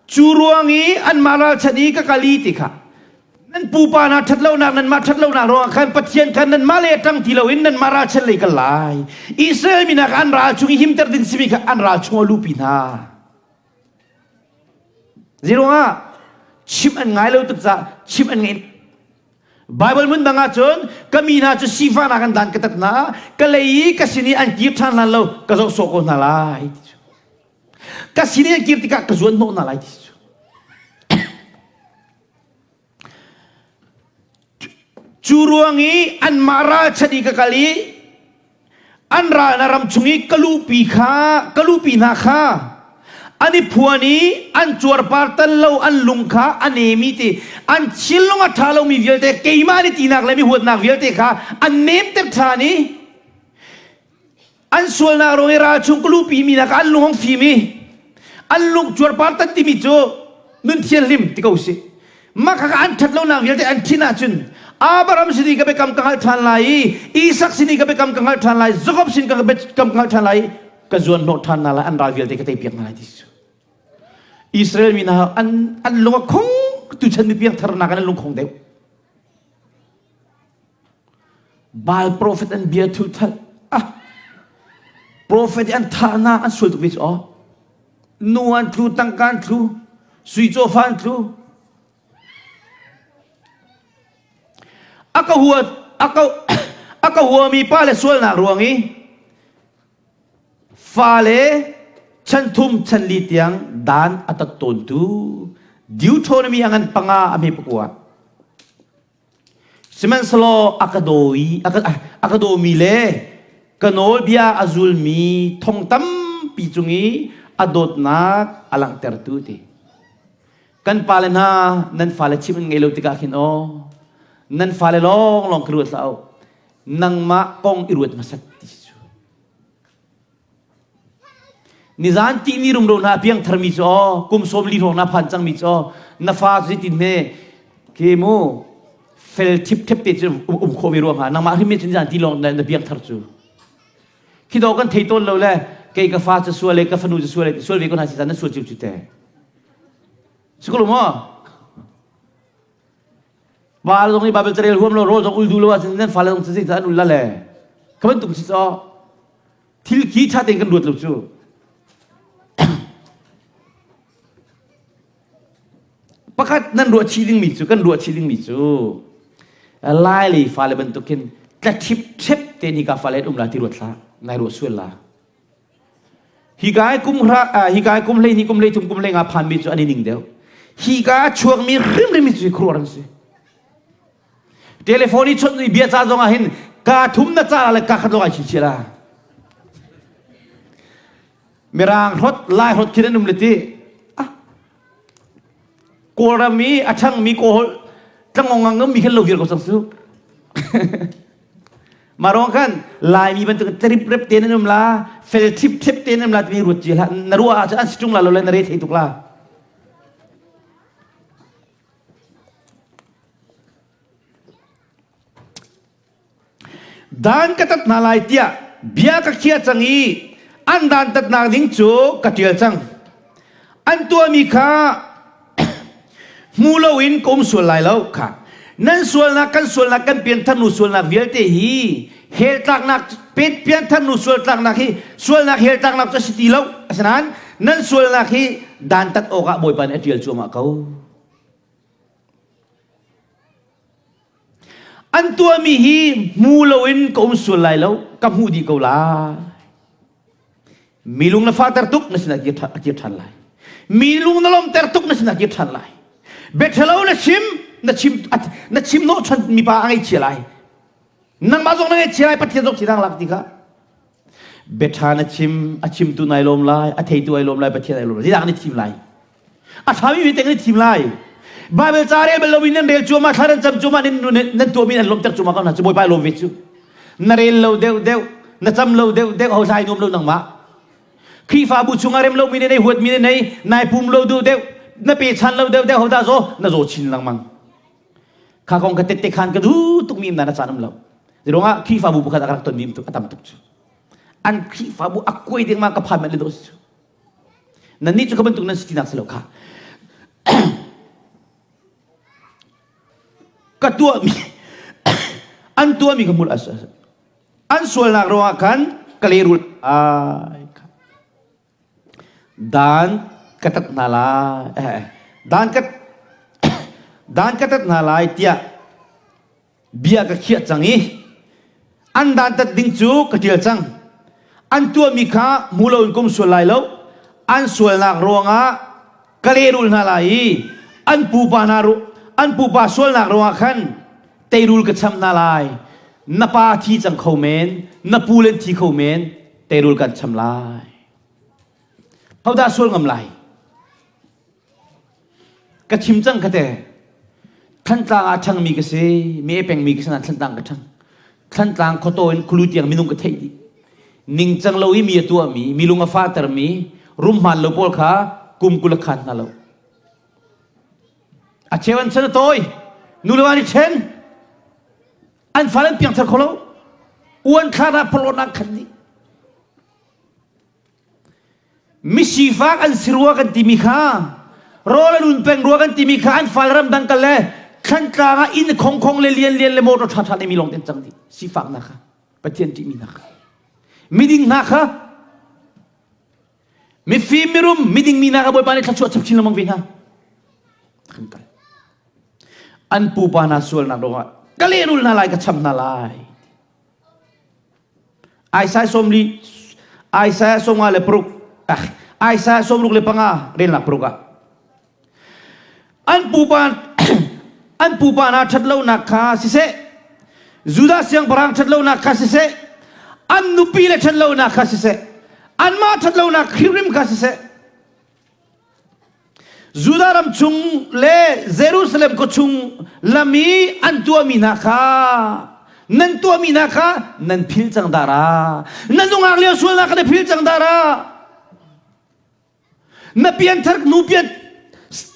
Speaker 1: cu ruang i anmah ralchanh i ka kal i ti kha nan pupa hna ṭhatlonak nanmah ṭhatlonak ruangah khan Pathian kha nanmah lei a ṭang ti loin nanmah ralchanh lei kal lai. Israel mi hna kha an ral chung i himter ding simi kha an ral chung a luhpi hna. Zeiruangah chimh an ngai lo tuk caah chimh an ngaih. Bible hmun dang ah cun ka mi hna cu sifahnak an dan ka tat hna ka lei i ka sin i an kir ṭhan hlan lo ka zoh sawh ko hna lai ti cu. Ka sin i an kir tikah ka zuan hnawh hna lai ti cu. Cu ruang i anmah ralchanh i ka kal i an ral na ram chung i ka luhpi kha ka luhpi hna kha. An i phuan i an cuarpar tal lo an lung kha a nemi ti an thinlung a ṭha lomi vialte keimah nih tinak le mi huatnak vialte kha an nemter ṭhan i an sualnak ruang i ral chung ka luhpi mi nak an lung hong fim i an lung cuarpar tan timi cu nun thianhlim ti ko si mah kha an ṭhat lonak vialte an thin ahcun Abraham sin i ka biakam ka hngalh ṭhan lai i Isak sin i ka biakam ka hngalh ṭhan lai Jakob sin ka biakam ka hngalh ṭhan lai i ka zuan hnawh ṭhan hna lai an ral vialte ka teipiak hna lai ti cu Israel mi hna an an lung a khong tuchan mi piangthar nak an lung khong deuh Baal profet an bia thulthal ah profet an thah hna an sual tuk ve cu aw nu an tlu tangka an tlu sui cawfa an tlu a ka hua a ka a ka huami pa le sualnak ruang i fale chan thum chan li tiang dan a tat tawntu Deuteronomy a ngan panga a hme pakua Sihmanhsehlaw a ka daw i a ka dawmi le ka nawlbia a zulmi thong tampi cung i a dawtnak a langhtertu ti. Kan pale hna nan fale chim an ngei lo tikah khin aw nan fale lawnglawng ka ruat hlah u nangmah kong i ruat hmasat ti cu. Nizan tihni rumro hna piangthar mi cu aw kum 40 hrawng na phan cang mi cu aw na fa cu zeitin hme ke mu fel thip thep te cu um khawh ve ruang ha nangmah hrim cun nizan ti lawng na piangthar cu khi do kan thei tawn lo le kei ka fa cu sual le ka fanu cu sual le sual ve ko hna si na sual ciu cu te Sikolo mo Pa zong nih Bible carel huam lo rawl zong ul duh lo ahcun nan fale zong cu an ul la le ka bantuk si caw thil khi ṭha tein kan ruat lo cu pakhat nan ruah chih dingmi cu kan ruah chih dingmi cu lai lei fale bantukin tla ṭhip ṭhep te ni ka fale an um la ti ruat hlah nai ruah sual la Hika i kum hra hika i kum 12 kum 13 kum 15 phanmi cu an i ning deuh. Hika chuakmi hrimhrim cu khuaruahhar an si. Telephone i chawnh i bia ca zong ah hin ka thum na ca le ka khat lawng ai chingchia la. Mirang hrot lai hrot khin an um le ti. Ah Kawlram i a ṭhangmi Kawl tlangong ngang mi khan lo vial ko cang su. Mah ruang khan Laimi bantuk tlirip rep te nan um la, fel thip thip te nan um la timi ruat ci hlah. Na ruah ahcun an si ṭung la lo le na re thei tuk la. Dan ka tat hna lai tiah bia ka khiah cang i an dantatnak ding cu ka ṭial cang. An tuahmi kha hmu loin ka um sual lai lo kha. Nan sualnak kan sualnak kan pianthar nu sualnak vialte hi hell tlaknak pianthar nu sual tlaknak hi sualnak hell tlaknak cu a si ti lo. Asinain nan sualnak hi dantat awkah Bawipa nih a ṭial cuahmah ko. An tuahmi hi hmu loin ka um sual lai lo, ka hmuh dih ko lai. Mi lung na fahter tuk na sinah kir a kir ṭhan lai. Mi lung na lawmhter tuk na sinah kir ṭhan lai. Biaṭhalo na chim, na chim, na chim hnawhchan mipa a ngaihchia lai. Nangmah zong na ngaihchia lai, Pathian zong thidang lak ti kha. Biaṭha na chim, a chimtu nai lawm lai, a theitu ai lawm lai, Pathian ai lawm lai. Zeidah kan i thim lai? A ṭhami mi te kan i thim lai. Bible ca rel bal loin nan rel cuahmah, thla nan cam cuahmah, nan, nan tuahmi nan lawmhter cuahmah ko hna cu Bawipa ai lawm ve cu. Na rel lo deuh deuh, na cam lo deuh deuh, ho hlai nuam lo nangmah. Khrihfabu chungah rem lomi na nei, huatmi na nei, nai pum lo deuh deuh, na pechan lo deuh deuh, ho dah zaw, na zaw chin lengmang. Kha kong ka tette khan ka duh tukmi na na caan um lo. Ruangah Khrihfabu pakhat a rak tonmi a tam tuk cu. An Khrihfabu a kuai ding ma ka phan man le do cu. Nannih cu ka bantuk nan si tinak si lo kha. Ka tuahmi an tuahmi ka hmul an sualnak ruangah khan ka lehrul ai Dan ka tat hna lai dan ka dan ka tat hna lai tiah bia ka khiah cang i an dantat ding cu ka ṭial cang. An tuahmi kha hmu loin kum sual lai lo. An sualnak ruangah ka lehrul hna lai i an pupa hna an pupa sualnak ruangah khan teirul ka cham hna lai. Na pa thi cang kho men, na pu len thi kho men, teirul kan cham lai. Hodah sual ngam lai? Ka chim cang ka te. Thantlang ah ṭhangmi ka si, me pengmi ka si nain Thantlang ka ṭhang. Thantlang khuataw in khulu tiang minung ka theih dih. Ningcang lo i mi a tuahmi, mi lung a fahtermi, rumhmaan lo pawl kha kum 20 a khaan hna lo. A cheu an chan a tawi. Nu le va an i ṭhen. An fale an piangthar kho lo. Uan thla ah phorhlawtnak khat dih. Misifak an si rua kan timi kha rawl an un peng rua kan timi kha an fale ramdang kal le Thlantlang ah inn khongkhong le lian lian le motor ṭha ṭha neimi lawng te an cang dih. Sifaknak kha Pathian ṭihmi hna kha miding hna kha mifim mirum miding mi hna kha Bawipa nih thluachuah chap chin lengmang ve hna. Kan kal. An pupa hna sualnak ruangah ka lehrul hna lai ka cham hna lai. Isaiah sawmli Isaiah 56 ah Isaiah 65 relnak paruk ah an pupa an pupa hna ṭhatlonak kha siseh Judah siangpahrang ṭhatlonak kha siseh an nupi le ṭhatlonak kha siseh anmah ṭhatlonak hrimhrim kha siseh Judah ram chung le Jerusalem khua chung lam i an tuahmi hna kha nan tuahmi hna kha nan phil cang dara. Na nungak lio sualnak kha na phil cang dara. Na pianthar nu pian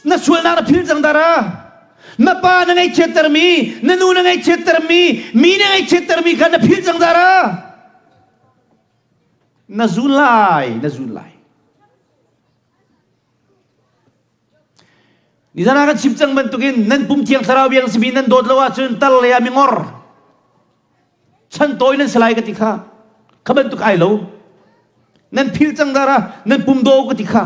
Speaker 1: na sualnak na phil cang dara. Na pa na ngaihchiattermi, na nu na ngaihchiattermi, mi na ngaihchiattermi kha na phil cang dara. Na zul lai, na zul lai. Nizan ah kan chim cang bantukin nan pum thiang thlarau biang simi nan dawt lo ahcun tar le ah mingor chan tawi nan si lai ka ti kha kha bantuk ai lo nan phil cang dara nan pum daw ka ti kha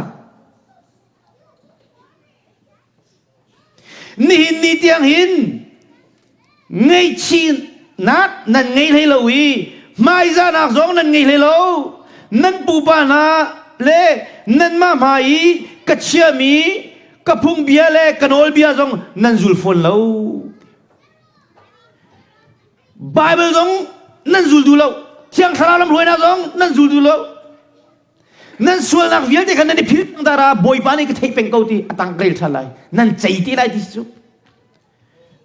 Speaker 1: Nihin ni tiang hin ngaihchihnak nan ngei hlei lo i hmaizahnak zong nan ngei hlei lo. Nan pupa hna le nanmah hmai i ka chiami ka phungbia le ka nawlbia zong nan zul fawn lo. Bible zong nan zul duh lo. Thiang Thlarau lamhruainak zong nan zul duh lo. Nan sualnak vialte kha nan i philh dara Bawipa nih ka theih peng ko ti a tang rel ṭhan lai. Nan cei ti lai ti cu.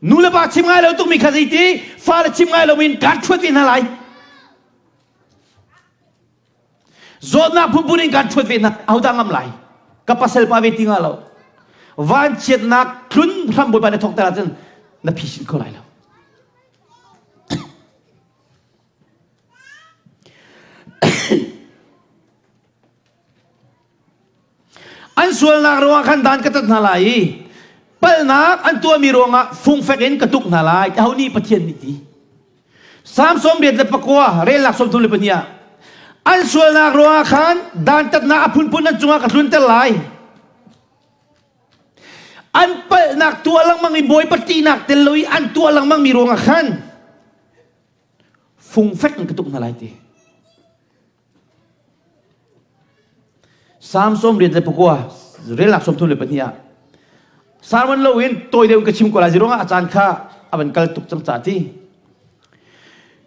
Speaker 1: Nu le pa chim ngai lo tukmi kha zeiti fale chim ngai lo in kaan ṭhuat ve hna lai. Zawtnak phunphun in kaan ṭhuat ve hna. Ahodah ngam lai? Ka pasal pa ve ti nga lo. Vanchiatnak tlun hram Bawipa nih thawkter ahcun na phisin kho lai lo. An sualnak ruangah khan dan ka tat hna lai i palhnak an tuahmi ruangah fungfek in ka tuk hna lai. Aho nih Pathian nih ti? Salm 89 relnak 32 ah an sualnak ruangah khan dantatnak a phunphun an cungah ka tlunter lai. An palhnak tuah lengmang i Bawipa ṭihnak tel lo i an tuah lengmang mi ruangah khan fungfek in ka tuk hna lai ti. Salm 94 relnak 32 ah Salmon lo in tawi deuh in ka chim ko lai ruangah a caan kha a van kal tuk cang ca ti.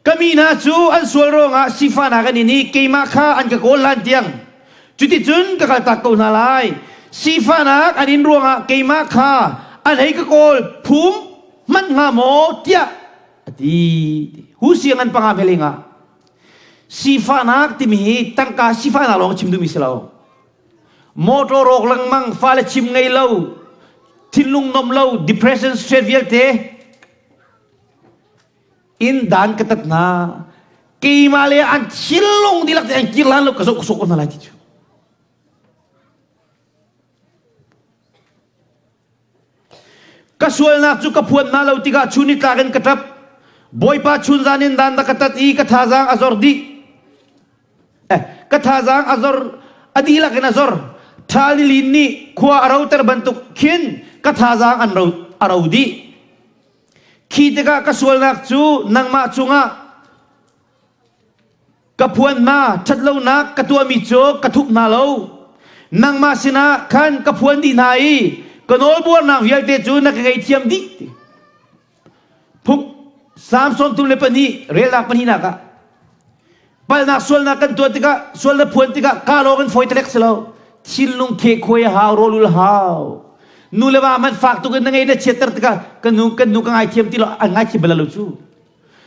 Speaker 1: Ka mi hna cu an sual ruangah sifahnak an in i keimah kha an ka kawl hlan tiang cuticun ka kaltak ko hna lai. Sifahnak an in ruangah keimah kha an hei ka kawl phum hmanh hnga maw tiah a ti hu siang an panga hmeling ah sifahnak timi hi tangka sifahnak lawng chim duhmi si lo motor rawk lengmang fale chim ngei lo thinlung nom lo depression stress vialte in dan ka tat hna keimah le an thinlung dihlak te an kir lan lo ka zoh ka sok ko hna lai ti cu Ka sualnak cu ka phuan hna lo tikah chun nitlak in ka ṭap. Bawipa chunzan in dan na ka tat i ka thazaang a zor dih. Eh, ka thazaang a zor, a dihlak in a zor. Ṭhal nilin nih khua a roter bantuk khin ka thazaang an ro, a ro dih. Khi tikah ka sualnak cu nangmah cungah Ka phuan hna, ṭhatlonak ka tuahmi cu ka thup hna lo. Nangmah sinah khan ka phuan dih hna i ka nawlbuarnak vialte cu na ka ngaihthiam dih. Ti. Phung Salm 32 relnak pahnihnak ah palhnak sualnak kan tuah tikah sual na phuan tikah ka lawng in fawi talek si lo. Thinlung khekhuai a hau, rawlul a hau. Nu le va hmanh fak tuk in na ngei na chiatter tikah kan nu kan nu ka ngaithiam ti lo an ngaithiam bal lo cu.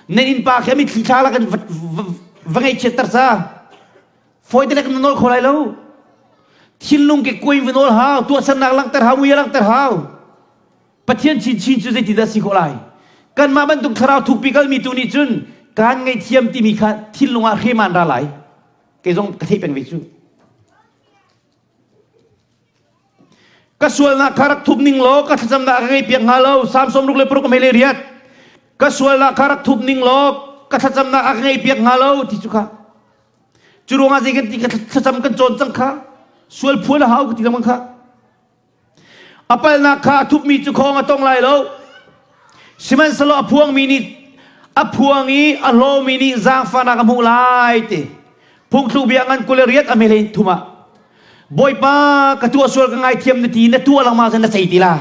Speaker 1: Nan innpa khi mi thli thla la kan va ngei chiatter ca. Fawi te le kan nawl kho lai lo. Thinlung ke kuai va nawl hau, tuahsernak langhter hau, mui langhter hau. Pathian chinchin cu zeitindah si khawh lai? Kanmah bantuk thlarau thukpi kalmi tu nih cun kaan ngaihthiam timi kha thinlung ah hreman ra lai. Kei zong ka theih peng ve cu. Ka sualnak kha rak thup ning law ka thlacamnak ka ngaihpiak hnga lo. Salm 66 ka mei riat. Ka sualnak kha rak thup ning law ka thlacamnak a ka ngaihpiak hnga lo ti cu kha. Cu ruangah zei kan ti ka thlacam kan cawn cang kha. Sual phuan a hau ka ti lengmang kha. A palnak kha a thupmi cu khawng a tong lai lo. Sihmanhsehlaw a phuangmi nih a phuang i a hlawmi nih zaangfahnak a hmuh lai ti. Phungthluk bia ngan 28 a hmehlein thum ah Bawipa ka tuah sual ka ngaithiam na ti na tuah lengmang cun na cei ti la.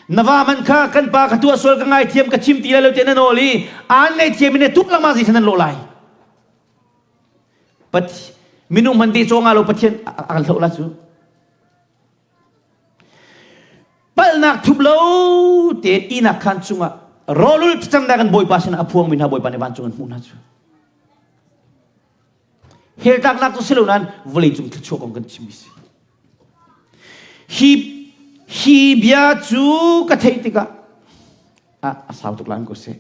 Speaker 1: Na va man kha kan pa ka tuah sual ka ngaithiam ka chim ti lai lo tiah na nawl i aan ngaithiam in na tuk lengmang zei nan lawh lai. Minung hman te caw nga lo Pathian a kan hloh la cu. Palhnak thup lo tein ihnak khaan chungah rawlul thlacamnak in Bawipa sinah a phuangmi hna Bawipa nih vancung in hmuh hna cu. Hell tlaknak cu si lo nain vawlei cung thluachuah kong kan chimmi si. Hi hi bia cu ka theih tikah a sau tuk lan ko seh.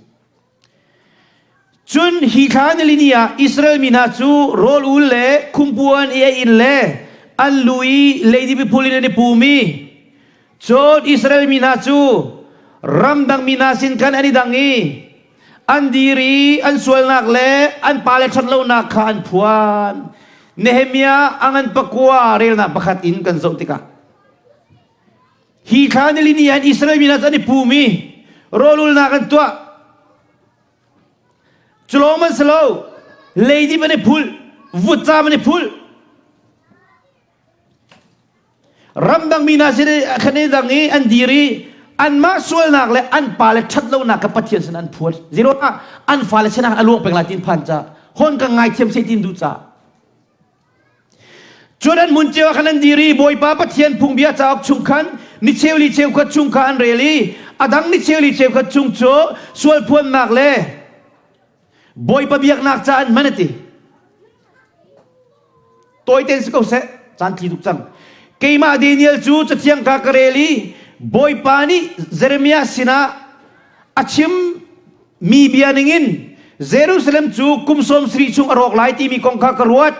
Speaker 1: Cun hi thla nilini ah Israel mi hna cu rawl ul le khumpuan i ei in le an lu i leidip i phul in an i pum i cun Israel mi hna cu ramdang mi hna sin khan an i dang i an dir i an sualnak le an pale ṭhatlonak kha an phuan. Nehemiah a ngan pakua relnak pakhat in kan zoh tikah Hi thla nilini ah Israel mi hna cu an i pum i rawlulnak an tuah. Cu lawng man si lo, leidip an i phulh, vutcaam an i phulh. Ramdang mi hna sin khan i dang i an dir i anmah sualnak le an pale ṭhatlonak kha Pathian sin an phuat. Zeiruangah an fale sinah a luang peng lai tin phan ca hon ka ngaithiam seh tin duh ca. Cun an hmun cio ah khan an dir i Bawipa Pathian phungbia cauk chung khan ni cheu li cheukhat chung kha an rel i a dang ni cheu li cheukhat chung cu sual phuannak le Bawipa biaknak ca an hman a ti. Tawi tein si ko seh, caan tli tuk cang. Keimah Daniel cu cathiang ka ka rel i Bawipa nih Jeremiah sinah a chim mi bia ningin Jerusalem cu kum sawm sarih chung a rawk lai timi kong kha ka ruat.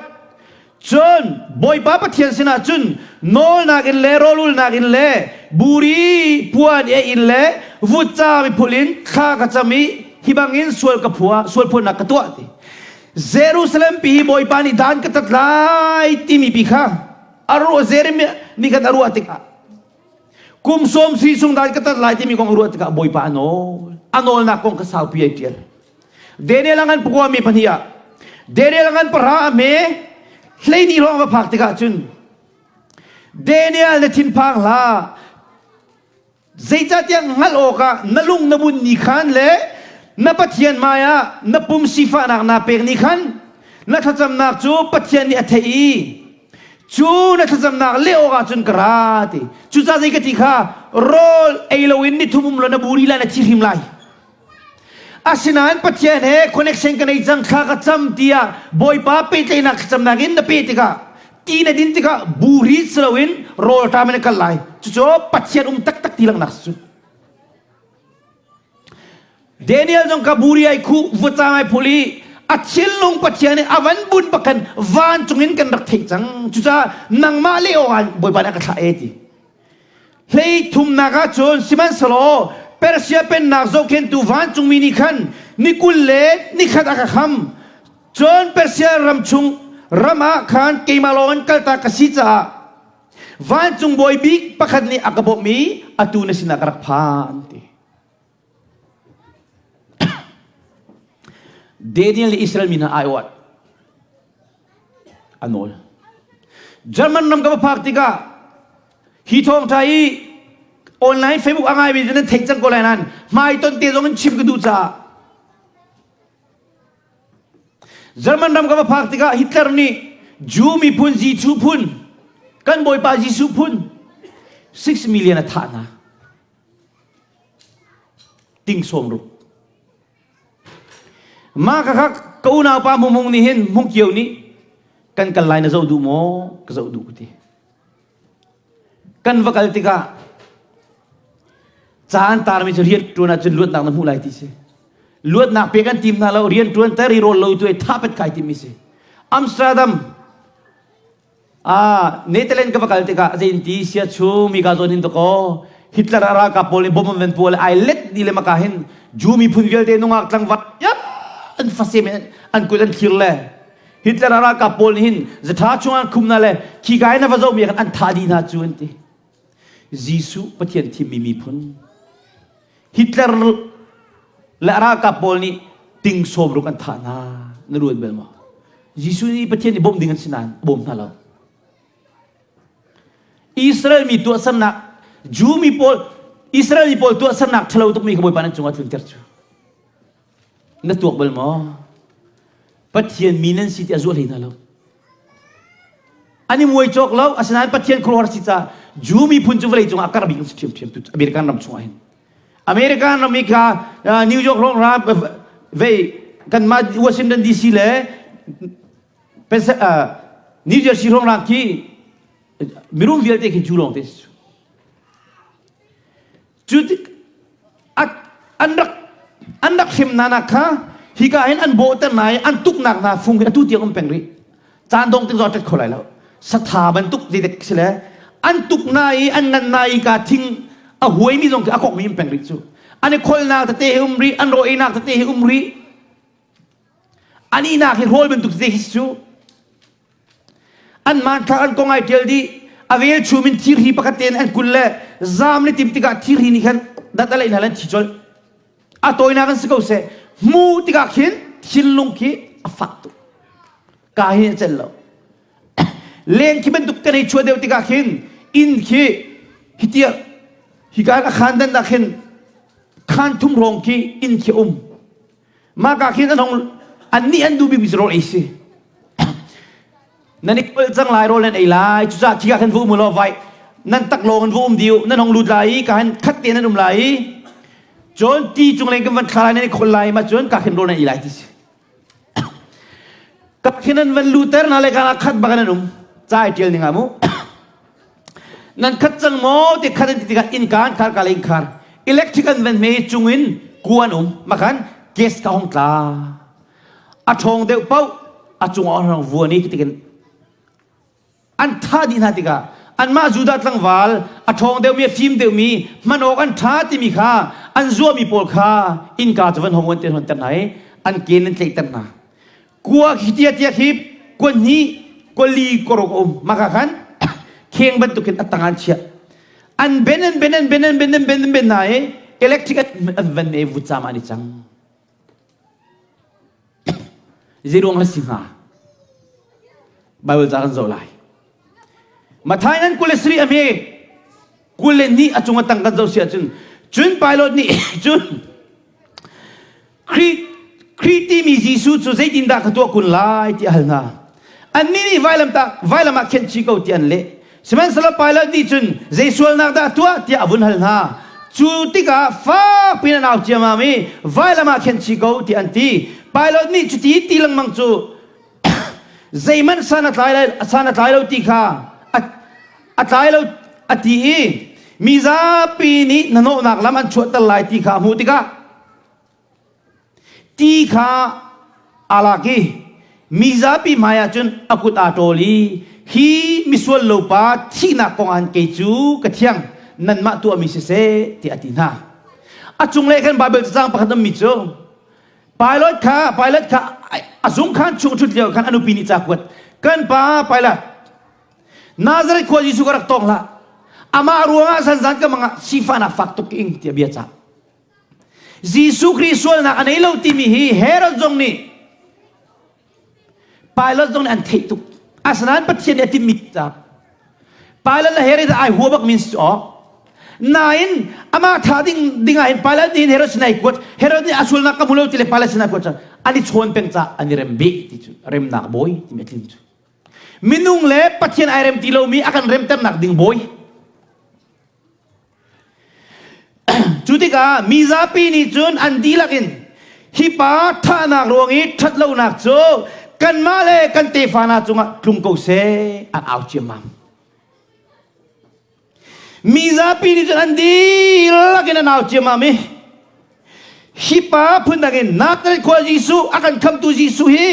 Speaker 1: Cun Bawipa Pathian sinah cun nawlnak in le rawlulnak in le buri puan e in le vutca miphul in thla ka cam i hi bangin sual ka phua sual phuannak ka tuah ti. Jerusalem pi hi Bawipa nih dan ka tat lai timi pi kha a ruah Jeremiah nih khan a ruah tikah Kum sawm si chung dai ka tat lai timi kong ruah tikah Bawipa a nawl. A nawlnak kong ka saupi ai ṭial. Daniel a ngan pakua mi pahnih ah Daniel a ngan pahra a hme hleini hrawng va phak tikah cun Daniel na thinphang hlah zeicahtiah hngalh awkah na lung na bun ni khan le na Pathian hmai ah na pum sifahnak naa pek ni khan na thlacamnak cu Pathian nih a theih i Cu na thlacamnak leh awkah cun ka ra ti. Cucaah zei ka ti kha rawl ei loin ni thum um law na buri lai na thi hrim lai. Asinain Pathian he connection ka nei cang thla ka cam tiah Bawipa pehtlaihnak thlacamnak in na peh tikah ti na din tikah buri si loin rawl ṭam in na kal lai. Cucu Pathian um taktak ti langhnak si cu. Daniel zong ka buri ai khuh vucang ai phul i a thinlung Pathian nih a van bun bak khan vancung in kan rak theih cang. Cucaah nangmah le awk ah Bawipa nih a ka thlah e ti. Hlei thumnak ah cun sihmanhsehlaw Persia pennak zohkhentu vancungmi nih khan ni kul le nikhat a ka kham. Cun Persia ram chung ram ah khan keimah lawng in kaltak ka si caah vancung bawi bik pakhat nih a ka bawmh i atu na sinah ka rak phan ti. Daniel nih Israel mi hna aiawh a nawl. German ram ka va phak tikah hi thawngṭha hi online Facebook a ngaimi cu nan theih cang ko lai nain hmaiton te zong in chim ka duh caah German ram ka va phak tikah Hitler nih Jew miphun Jesuh phun kan Bawipa Jesuh phun 6 million a thah hna. Ting sawm ruk. Mah ka kha ka unau pa Mumung nih hin Hmung Kio nih kan kal lai na zoh duh maw? Ka zoh duh ka ti. Kan va kal tikah ca an tarmi cu rian ṭuan ahcun luatnak na hmuh lai ti si. Luatnak pek an tim hna lo, rian ṭuan ter i rawl lo tu ei tha pet kai timi si. Amsterdam Ah, Netherlands ka va kal tikah zein ti sia chu mi ka zawn hin dakaw Hitler a ralkap pawl nih bom an van puah le ai let ni le maka hin Jew miphun vialte nungak tlangval ya an fasem in an kut an thlir le Hitler a ralkap pawl nih hin zatha chung an khum na le khi ka in a va zoh mi khan an thah dih hna cu an ti. Jesuh Pathian thimmi miphun Hitler le a ralkap pawl nih ting sawm ruk an thah hna na ruat bal maw? Jesuh nih Pathian nih bawmh ding an si nain a bawm hna lo. Israel mi tuahsernak Jew mi pawl Israel mi pawl tuahsernak ṭhalo tukmi kha Bawipa nan cungah tlunter cu. Na tuak bal maw? Pathian mi nan si ti a zuah hlei hna lo. An i muai cawk lo, asinain Pathian khuaruahhar si caah Jew miphun cu vawlei cungah a karh bik an si ṭhiamṭhiam tu American ram chungah hin. American ram i kha New York hrawng ra vei kanmah Washington DC le New Jersey hrawng ra khi mirum vialte khi Jew lawng te si. Cu tik an rak an rak hrem hna nak kha hika hin an bawhter hna i an tuknak hna fung hi atu tiang um peng rih. Caan dong tik zong ṭet kho lai lo. Satha bantuk zeitek si le an tuk na i an ngan na i ka thing a huaimi zong khi a kokmi um peng rih cu. An i kholnak tete hi um rih, an raw einak tete hi um rih. An ihnak hi rawl bantuk tete hi si cu. An hmanthlak an kong ai ṭial dih. A velchum in thirhri pakhat tein an kul le zaam le tim tikah thirhri nih khan dat a leih hna le an thi colh. A tawinak in si ko seh. Hmu tikah khin thinlung khi a fak tuk. Ka hi a celh lo. Leng khi bantuk kan hei chuah deuh tikah khin inn khi hitiah hika a khan dan ah khin khan thum hrawng khi inn khi um. Mah ka khin an hong annih an duh bikmi cu rawl ei si. Nan i kol cang lai rawl nan ei lai cucaah khika khan va um law vai nan tak lawng in va um diu nan hong lut lai i ka han khat te nan um lai i cun ti cung leng kan van thla lai nan i khol lai ma cun ka khin rawl nan ei lai ti si. Ka khin an van luter na le ka khat bak nan um ca ai tial ning ah mu Nan khat cang maw ti khat an ti tikah innka an khar ka le innkhar electric an van hme cung in kuan um makhan gas ka hong tla a ṭhawng deuh paoh a cungah a hong vuan i tikin an tha dih hna tikah anmah Judah tlangval a ṭhawng deuhmi a fim deuhmi hman awk an ṭha timi kha an zuahmi pawl kha innka cu van hong an te hon ter hna i an ke nan tlaihter hna Kua khi tia tia khi kua hnih kua li kua ruk a um maka khan kheng bantukin a tang an chiah an ben an ben an ben an ben an ben an ben hna i electric an van e vutcam an i cang zeiruang la si hnga Bible ca kan zoh lai Mathai an 23 a hme 22 a cung a tang kan zoh si ahcun cun pilot nih cun Khrih Khrih timi Jesuh cu zeitindah ka tuah kun lai ti a hal hna. Annih nih vailamtah vailam ah khenh chih ko ti an leh. Sihmanhsehlaw Pilate nih cun zei sualnak dah a tuah tiah a vun hal hna. Cu tikah fak piin an au ciammam i vailam ah khenh chih ko tiah an ti. Pilate nih cuti ti lengmang cu zeihmanh san a tlai lai san a tlai lo ti kha a, a tlai lo a ti i mi zapi nih hnahnawhnak lam an chuahter lai ti kha a hmuh tikah Ti kha aa lak i mi zapi hmaiah cun a kut aa ṭawl i hi misual lo pa thihnak kong ah kei cu ka thiang nanmah tuahmi siseh tiah a ti hna. A cunglei khan Baibal cacang pakhat ummi cu Pilot kha Pilot kha a zungkhan chung a ṭhut lio khan a nupi nih ca kuat kan pa Pilot Nazareth khua Jesuh ka rak tong hlah amah ruangah zanzan ka mang ah sifahnak fak tuk ka ing tiah bia cah Jesuh Khrih sualnak a nei lo timi hi Herod zong nih Pilate zong nih an theih tuk. Asinain Pathian nih a timhmi ca. Pilate le Herod ai hua bak min si awk. Nain amah tha ding ding ah hin Pilate nih hin Herod sinai kuat Herod nih a sualnak ka hmu lo ti le Pilate sinai kuat an i chawn peng ca an i rem beh ti cu remnak bawi timi a tlin cu. Minung le Pathian ai rem ti lomi a kan remternak ding bawi. Cu tikah mi zapi nih cun an dihlak in hi pa thahnak ruang i ṭhatlonak cu kanmah le kan tefa hna cungah tlung ko seh an au ciammam. Mi zapi nih cun an dihlak in an au ciammam i hi pa phundang in Nazareth khua Jesuh a kan khamtu Jesuh hi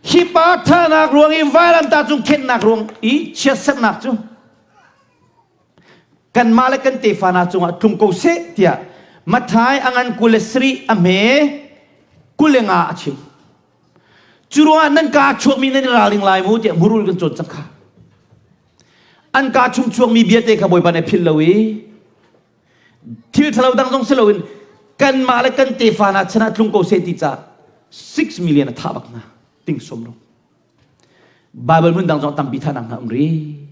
Speaker 1: hi pa thahnak ruang i vailamtah cung khenhnak ruang i chiatserhnak cu kanmah le kan tefa hna cungah tlung ko seh tiah Matthai a ngan 27 a hme 25 a chim. Cu ruangah nan kaa chuakmi nan i ralring lai mu tiah murul kan cawn cang kha. An kaa chung chuakmi bia te kha Bawipa nih a philh lo i thil ṭhalo dang zong si loin kanmah le kan tefa hna chan ah tlung ko seh ti caah 6 million a thah bak hna ting som ro. Bible hmun dang zong tampi thahnak hna um rih.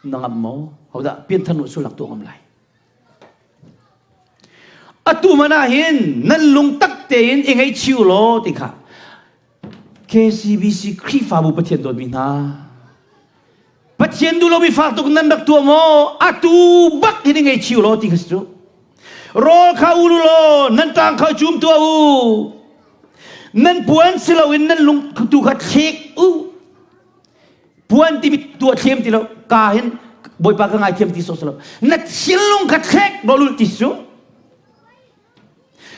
Speaker 1: Na ngam maw? Hodah pianthar nu sulak tuah ngam lai? Atu man ah hin nan lung tak tein i ngaihchih u law ti kha KCBC Khrihfabu Pathian dawtmi hna Pathian duh lomi fak tuk nan rak tuah maw? Atu bak hin i ngaihchih u law ti kha si cu. Rawl kha ul u law nan ṭang kha cum tuah u. Nan puan si loin nan lung tu kha thlek u. Puan timi tuah thiam ti lo ka hin Bawipa ka ngaithiam ti sawh lo. Na thinlung kha thlek rawlul ti su.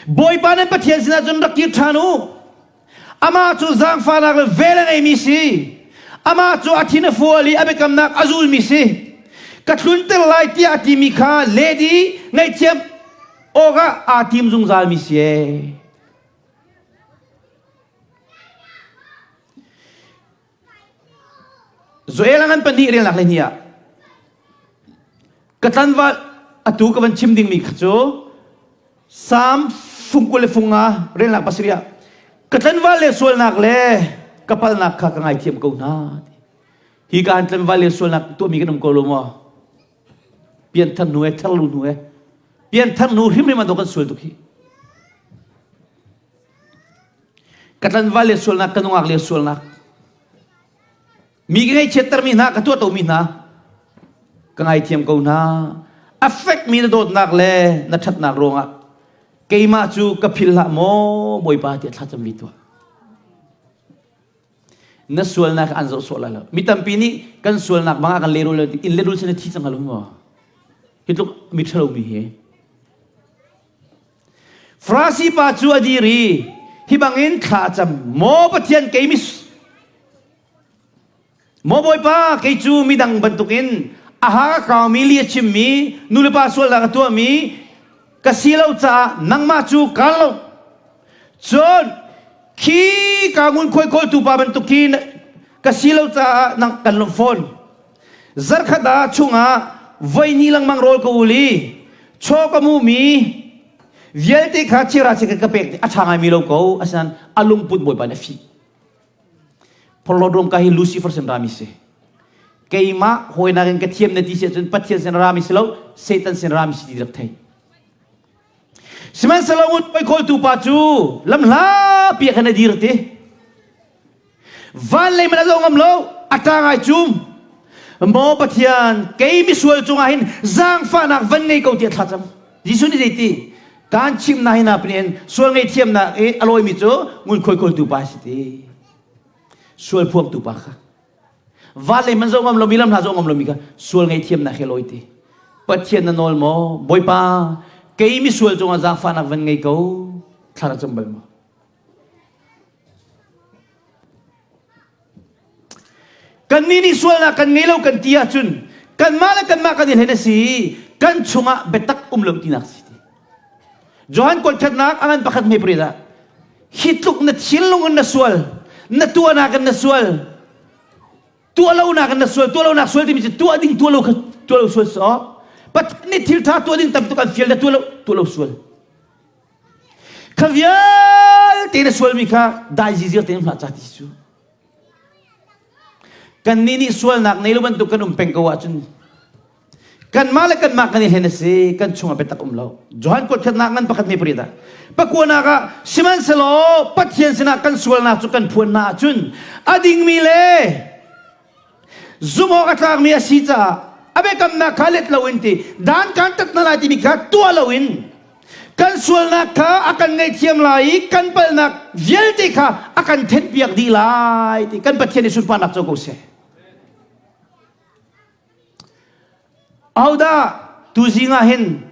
Speaker 1: Bawipa nan Pathian sinah cun rak kir ṭhan u. Amah cu zaangfahnak le vel a ngeimi si. Amah cu a thin a fual i a biakamnak a zulmi si. Ka tlunter lai tiah a timi kha let i ngaihthiam awkah aa tim zungzalmi si ee. Joel a ngan pahnih relnak le hnih ah ka tlanval atu ka van chim dingmi kha cu Salm fung 20 le fung nga relnak pasarih ah ka tlanval le sualnak le ka palnak kha ka ngaithiam ko hna. Hi ka han tlanval le sualnak tuahmi kan um ko lo maw? Pianthar hnu he tharlu hnu he pianthar hnu hrimhrim ah kan sual tuk hi. Ka tlanval le sualnak, ka nungak le sualnak. Mi ka ngaihchiattermi hna, ka tuahtomi hna, ka ngaithiam ko hna. A fekmi na dawtnak le na ṭhatnak ruangah keimah cu ka philh hlah maw Bawipa tiah thlacam mi tuah. Na sualnak an zoh sawh lai lo. Mi tampi nih kan sualnak bangah kan lehrul in lehrul sin thi cang halo maw? Hi tluk mi ṭhalo mi hi. Farasi pa cu a dir i hi bangin thla a cam, Maw Pathian kei mis Maw Bawipa kei cu midang bantukin a ha ka kaumi li a chimmi nulepa sualnak a tuahmi ka si lo caah nangmah cu kaan lo. Cun khi ka ngunkhuai kawltu pa bantuk khi ka si lo caah nang kan lawmh fawn. Zarkhat ah chungah voi hnih lengmang rawl ka ul i chaw ka hmuhmi vialte kha chira chikkhat ka pek a ṭha ngaimi lo ko asinain a lungput bawipa nih a fih. Phorhlawt ruam ka hi Lucifer sin rami si. Keimah hawinak in ka thiam na ti si ahcun Pathian sin rami si lo, Satan sin rami si ti rak thei. Sihmanhsehlaw ngun kawltu pa cu lamhla pi ah khan a dir ti. Van lei man a zo ngam lo, a ṭa ngai cum. Maw Pathian, kei misual cungah hin zaangfahnak van ngei ko tiah thlacam. Jesuh nih zeiti? Kaan chimh na hi na pinin sual ngaihthiamnak i a lawimi cu ngunkhuai kawltu pa si ti. Sual phuangtu pa kha. Van lei man zo ngam lomi lam hna zo ngam lomi kha sual ngaihthiamnak he lawi ti. Pathian na nawl maw? Bawipa, kei misual cungah zaangfahnak van ngei ko. Thla na cam bal maw? Kannih nih sualnak kan ngei lo kan ti ahcun kanmah le kanmah kan i hlen a si i kan chungah biatak um lo tinak si ti. Johan kuatkhatnak a ngan pakhat hme pariat ah hi tluk na thinlung in na sual, na tuahnak in na sual, tuah lonak in na sual, tuah lonak sual timi cu tuah ding tuah lo kha tuah lo sual si awk. Pathian nih thil ṭha tuah ding tam tuk an fial na tuah lo tuah lo sual. Kha vialte na sualmi kha dai zizir tein hlah ca ti cu. Kannih nih sualnak nei lo bantuk kan um peng ko ahcun kanmah le kanmah kan i hlen a si, kan chungah biatak um lo. Johan kuatkhatnak ngan pakhat me pariat ah. Pakuanak ah sihmanhsehlaw Pathian sinah kan sualnak cu kan phuan hna ahcun a dingmi le. Zumh awk a tlakmi a si caah a biakamnak kha let loin ti dan kan tat hna lai timi kha tuah loin kan sualnak kha a kan ngaihthiam lai i kan palhnak vialte kha a kan thenhpiak dih lai ti kan Pathian i sunparnak co ko seh. Ahodah tuzing ah hin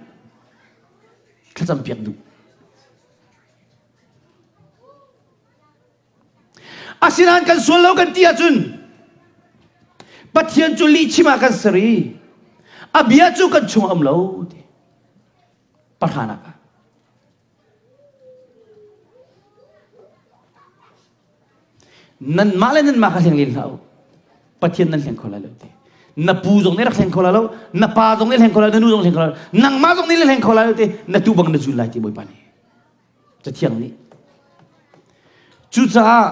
Speaker 1: thlacam piak duh? Asinain kan sual lo kan ti ahcun Pathian cu lihchim ah kan ser i a bia cu kan chung a um lo ti. Pahranak ah. Nanmah le nanmah kha hleng len hlah u. Pathian nan hleng kho lai lo ti. Na pu zong nih rak hleng kho lai lo, na pa zong nih hleng kho lai lo, na nu zong hleng kho lai lo, nangmah zong nih hleng kho lai lo ti. Na tu bang na zul lai ti Bawipa nih. Cathiang nih. Cucaah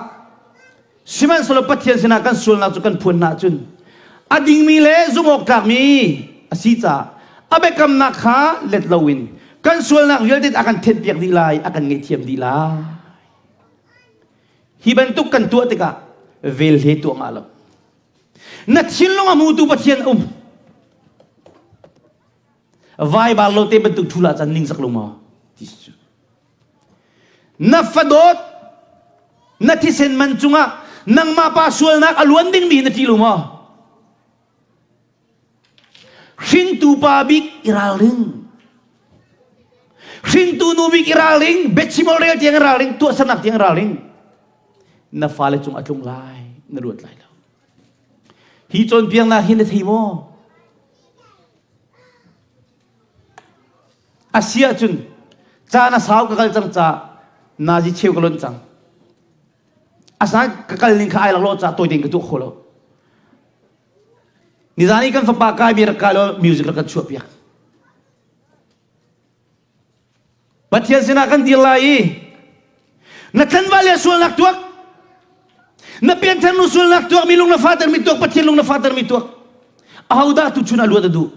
Speaker 1: sihmanhsehlaw Pathian sinah kan sualnak cu kan phuan hna ahcun a dingmi le zumhawk tlakmi a si caah a biakamnak kha let loin kan sualnak vialte a kan thenhpiak dih lai, a kan ngaihthiam dih lai. Hi bantuk kan tuah tikah vel he tuah ngah lo. Na thinlung a hmutu Pathian a um. Vai bal lo te bantuk thul ah cun ningzak lo maw ti cu. Na fadawt na thisen man cungah nangmah pa sualnak a luan dingmi na ṭih lo maw? Hringtu pa bik i ralring. Hringtu nu bik i ralring, biachim rel tiang i ralring, tuahsernak tiang i ralring. Na fale cung a tlung lai, na ruat lai lo. Hi cawnpiaknak hi na thei maw? A si ahcun caan a sau ka kal cang ca nazi cheu ka lonh cang. Asinain ka kal ning kha ai laklawh ca tawi tein ka tuah kho lo. Nizan i kan fapa kai mi rak kai law music rak kan chuah piak. Pathian sinah kan dir lai i na tlanval le sualnak tuak na pianthar nu sualnak tuak mi lung na fater mi tuak Pathian lung na fater mi tuak ahodah tu chun a luat a duh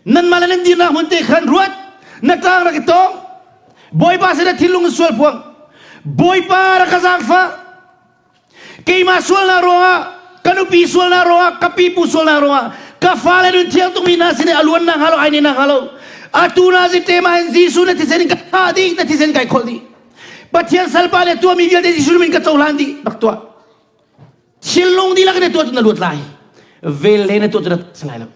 Speaker 1: nanmah le nan dirnak hmun te khan ruat na tlang rak i tawng Bawipa sin na thinlung in sual phuang Bawipa rak ka zaangfah Keimah sualnak ruangah, ka nupi sualnak ruangah, ka pipu sualnak ruangah, ka fale nun thiang tukmi hna sin i a luannak hnga lo, ai ne nak hnga lo. Atu na zi te ma hin Jesuh na thisen in ka thah dih, na thisen kai kholh dih. Pathian salpa le tuahmi vialte Jesuh min ka cohlan dih, rak tuah. Thinlung dihlak in na tuah cu na luat lai. Vel le na tuah cu na si lai lo.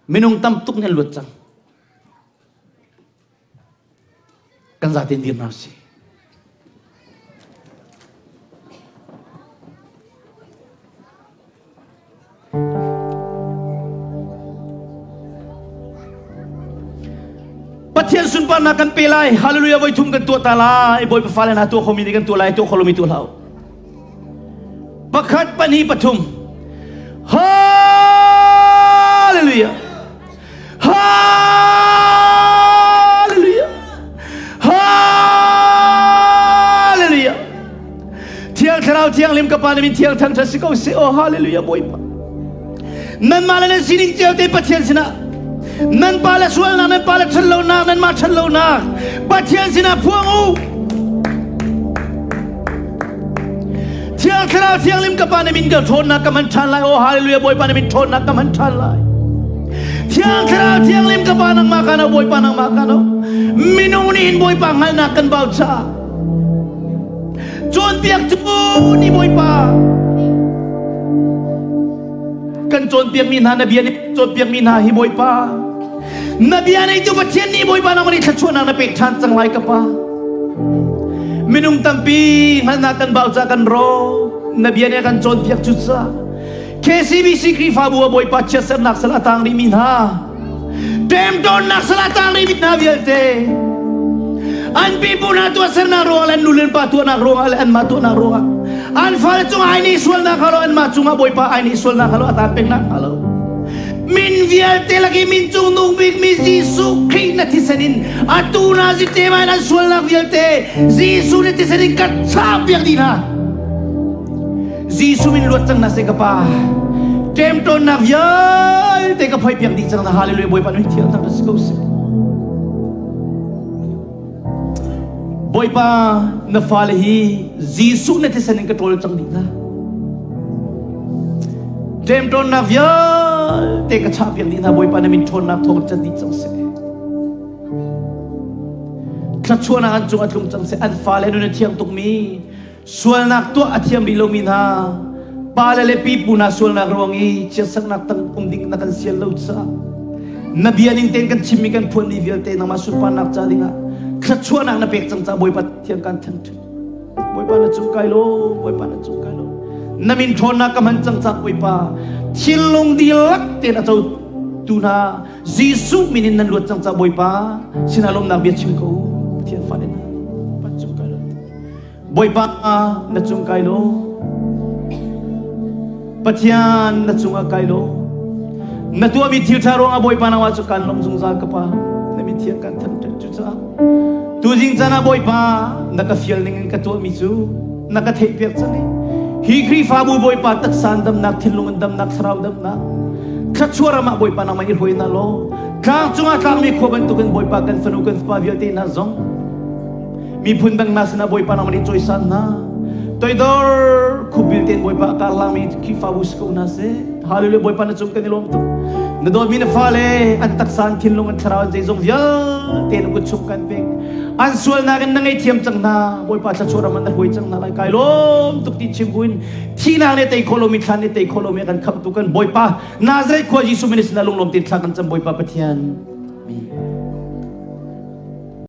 Speaker 1: Minung tam tuk nih an luat cang. Kan zaten dir hna usih. Pathian sunparnak kan pe lai. Hallelujah voi thum kan tuah ta lai. Bawipa fale hna tuah khomi nih kan tuah lai, tuah kho lomi tuah hlah u. Pakhat, pahnih, pathum. Hallelujah. Hallelujah. Hallelujah. Thiang Thlarau Thianghlim ka Pa na min thiang thangṭhat si ko seh. Oh hallelujah Bawipa. Nanmah le nan sining cio te Pathian sinah nan pa le sualnak nan pa le ṭhatlonak nanmah ṭhatlonak Pathian sinah phuang u. Thiang Thlarau Thianghlim ka Pa na min ka ṭhawnnak ka hman ṭhan lai. Oh hallelujah Bawipa na min ṭhawnnak ka hman ṭhan lai. Thiang Thlarau Thianghlim ka Pa nangmah ka no Bawipa nangmah ka no. Minung nih hin Bawipa hngalhnak kan bau caah cawnpiak cu ni Bawipa kan cawnpiakmi hna na bia nih cawnpiakmi hna hi Bawipa na bia neitu Pathian nih Bawipa nangmah nih thluachuahnak na pek ṭhan cang lai ka Pa minung tampi hngalhnak kan bau ca kan ro na bia nih a kan cawnpiak cu ca KCBC Khrihfabu ah Bawipa chiatsernak sal a tang rihmi hna Temtawnnak sal a tang rihmi hna vialte an pipu hna tuahsernak ruangah le an nu le an pa tuahnak ruangah le anmah tuahnak ruangah an fale cungah ai nih sualnak hnga lo anmah cungah Bawipa ai nih sualnak hnga lo a tan pengnak hnga lo min vialte lak i min cung nung bikmi Jesuh Khrih na thisen in atu na zite mai an sualnak vialte Jesuh na thisen in ka chah piak dih hna Jesuh min luat cang na se ka pa. Ṭemṭawnnak vialte ka phoi piak dih cang na hallelujah Bawipa nui thiang thang si ko seh. Bawipa na fale hi Jesuh na thisen in ka ṭawl cang dih hna. Ṭemṭawnnak vialte ka chahpiak dih hna Bawipa na min ṭhawnnak thawng can dih cang seh. Thluachuahnak an cung a tlung cang seh. An fale nun a thiang tukmi sualnak tuah a thiam rih lomi hna pale le pipu hna sualnak ruang i chiatsaknak tang um ding na kan sial lo caah na bia ning tein kan chimmi kan phuanmi vialte nangmah sunparnak ca dingah thluachuahnak na pek cang caah Bawipa thiang kan thangṭhat. Bawipa na cung kai lo, Bawipa na cung kai lo. Na min ṭhawnnak ka hman cang caah Bawipa thinlung dihlak tein a cotu hna Jesuh min in nan luat cang caah Bawipa sinah lawmnak bia chim ko u. Pathian fale hna, Bawipa cung kai lo. Bawipa na cung kai lo. Pathian na cungah kai lo. Na tuahmi thil ṭha ruangah Bawipa nangmah cu kan lawmh zungzal ka Pa. Na min thiang kan thangṭhat cucaah tuzing caan ah Bawipa na ka fial ning in ka tuahmi cu na ka theihpiak cang i hi Khrihfabu Bawipa taksa in damnak, thinlung in damnak, thlarau damnak thluachuah ram ah Bawipa nangmah i hruai hna law tlang cungah tlangmi khua bantukin Bawipa kan fanu kan fapa vialte hna zong Miphun dang hna sinah Bawipa nangmah nih cawisan hna. Toidor khupbil tein Bawipa a karlangmi Khrihfabu si ko hna seh. Hallelujah Bawipa na cung kan i lawm tuk. Na dawtmi na fale an taksa an thinlung an thlarau an zeizong vialte na kut chung kan pek. An sualnak in na ngaihthiam cang hna. Bawipa thluachuah ram ah na hruai cang hna lai. Kai lawm tuk ti chim buin thihnak nih tei khawh lomi thlan nih tei khawh lomi a kan khamhtu kan Bawipa Nazareth khua Jesuh min sinah lunglawm tein thla kan cam Bawipa Pathian. Amen.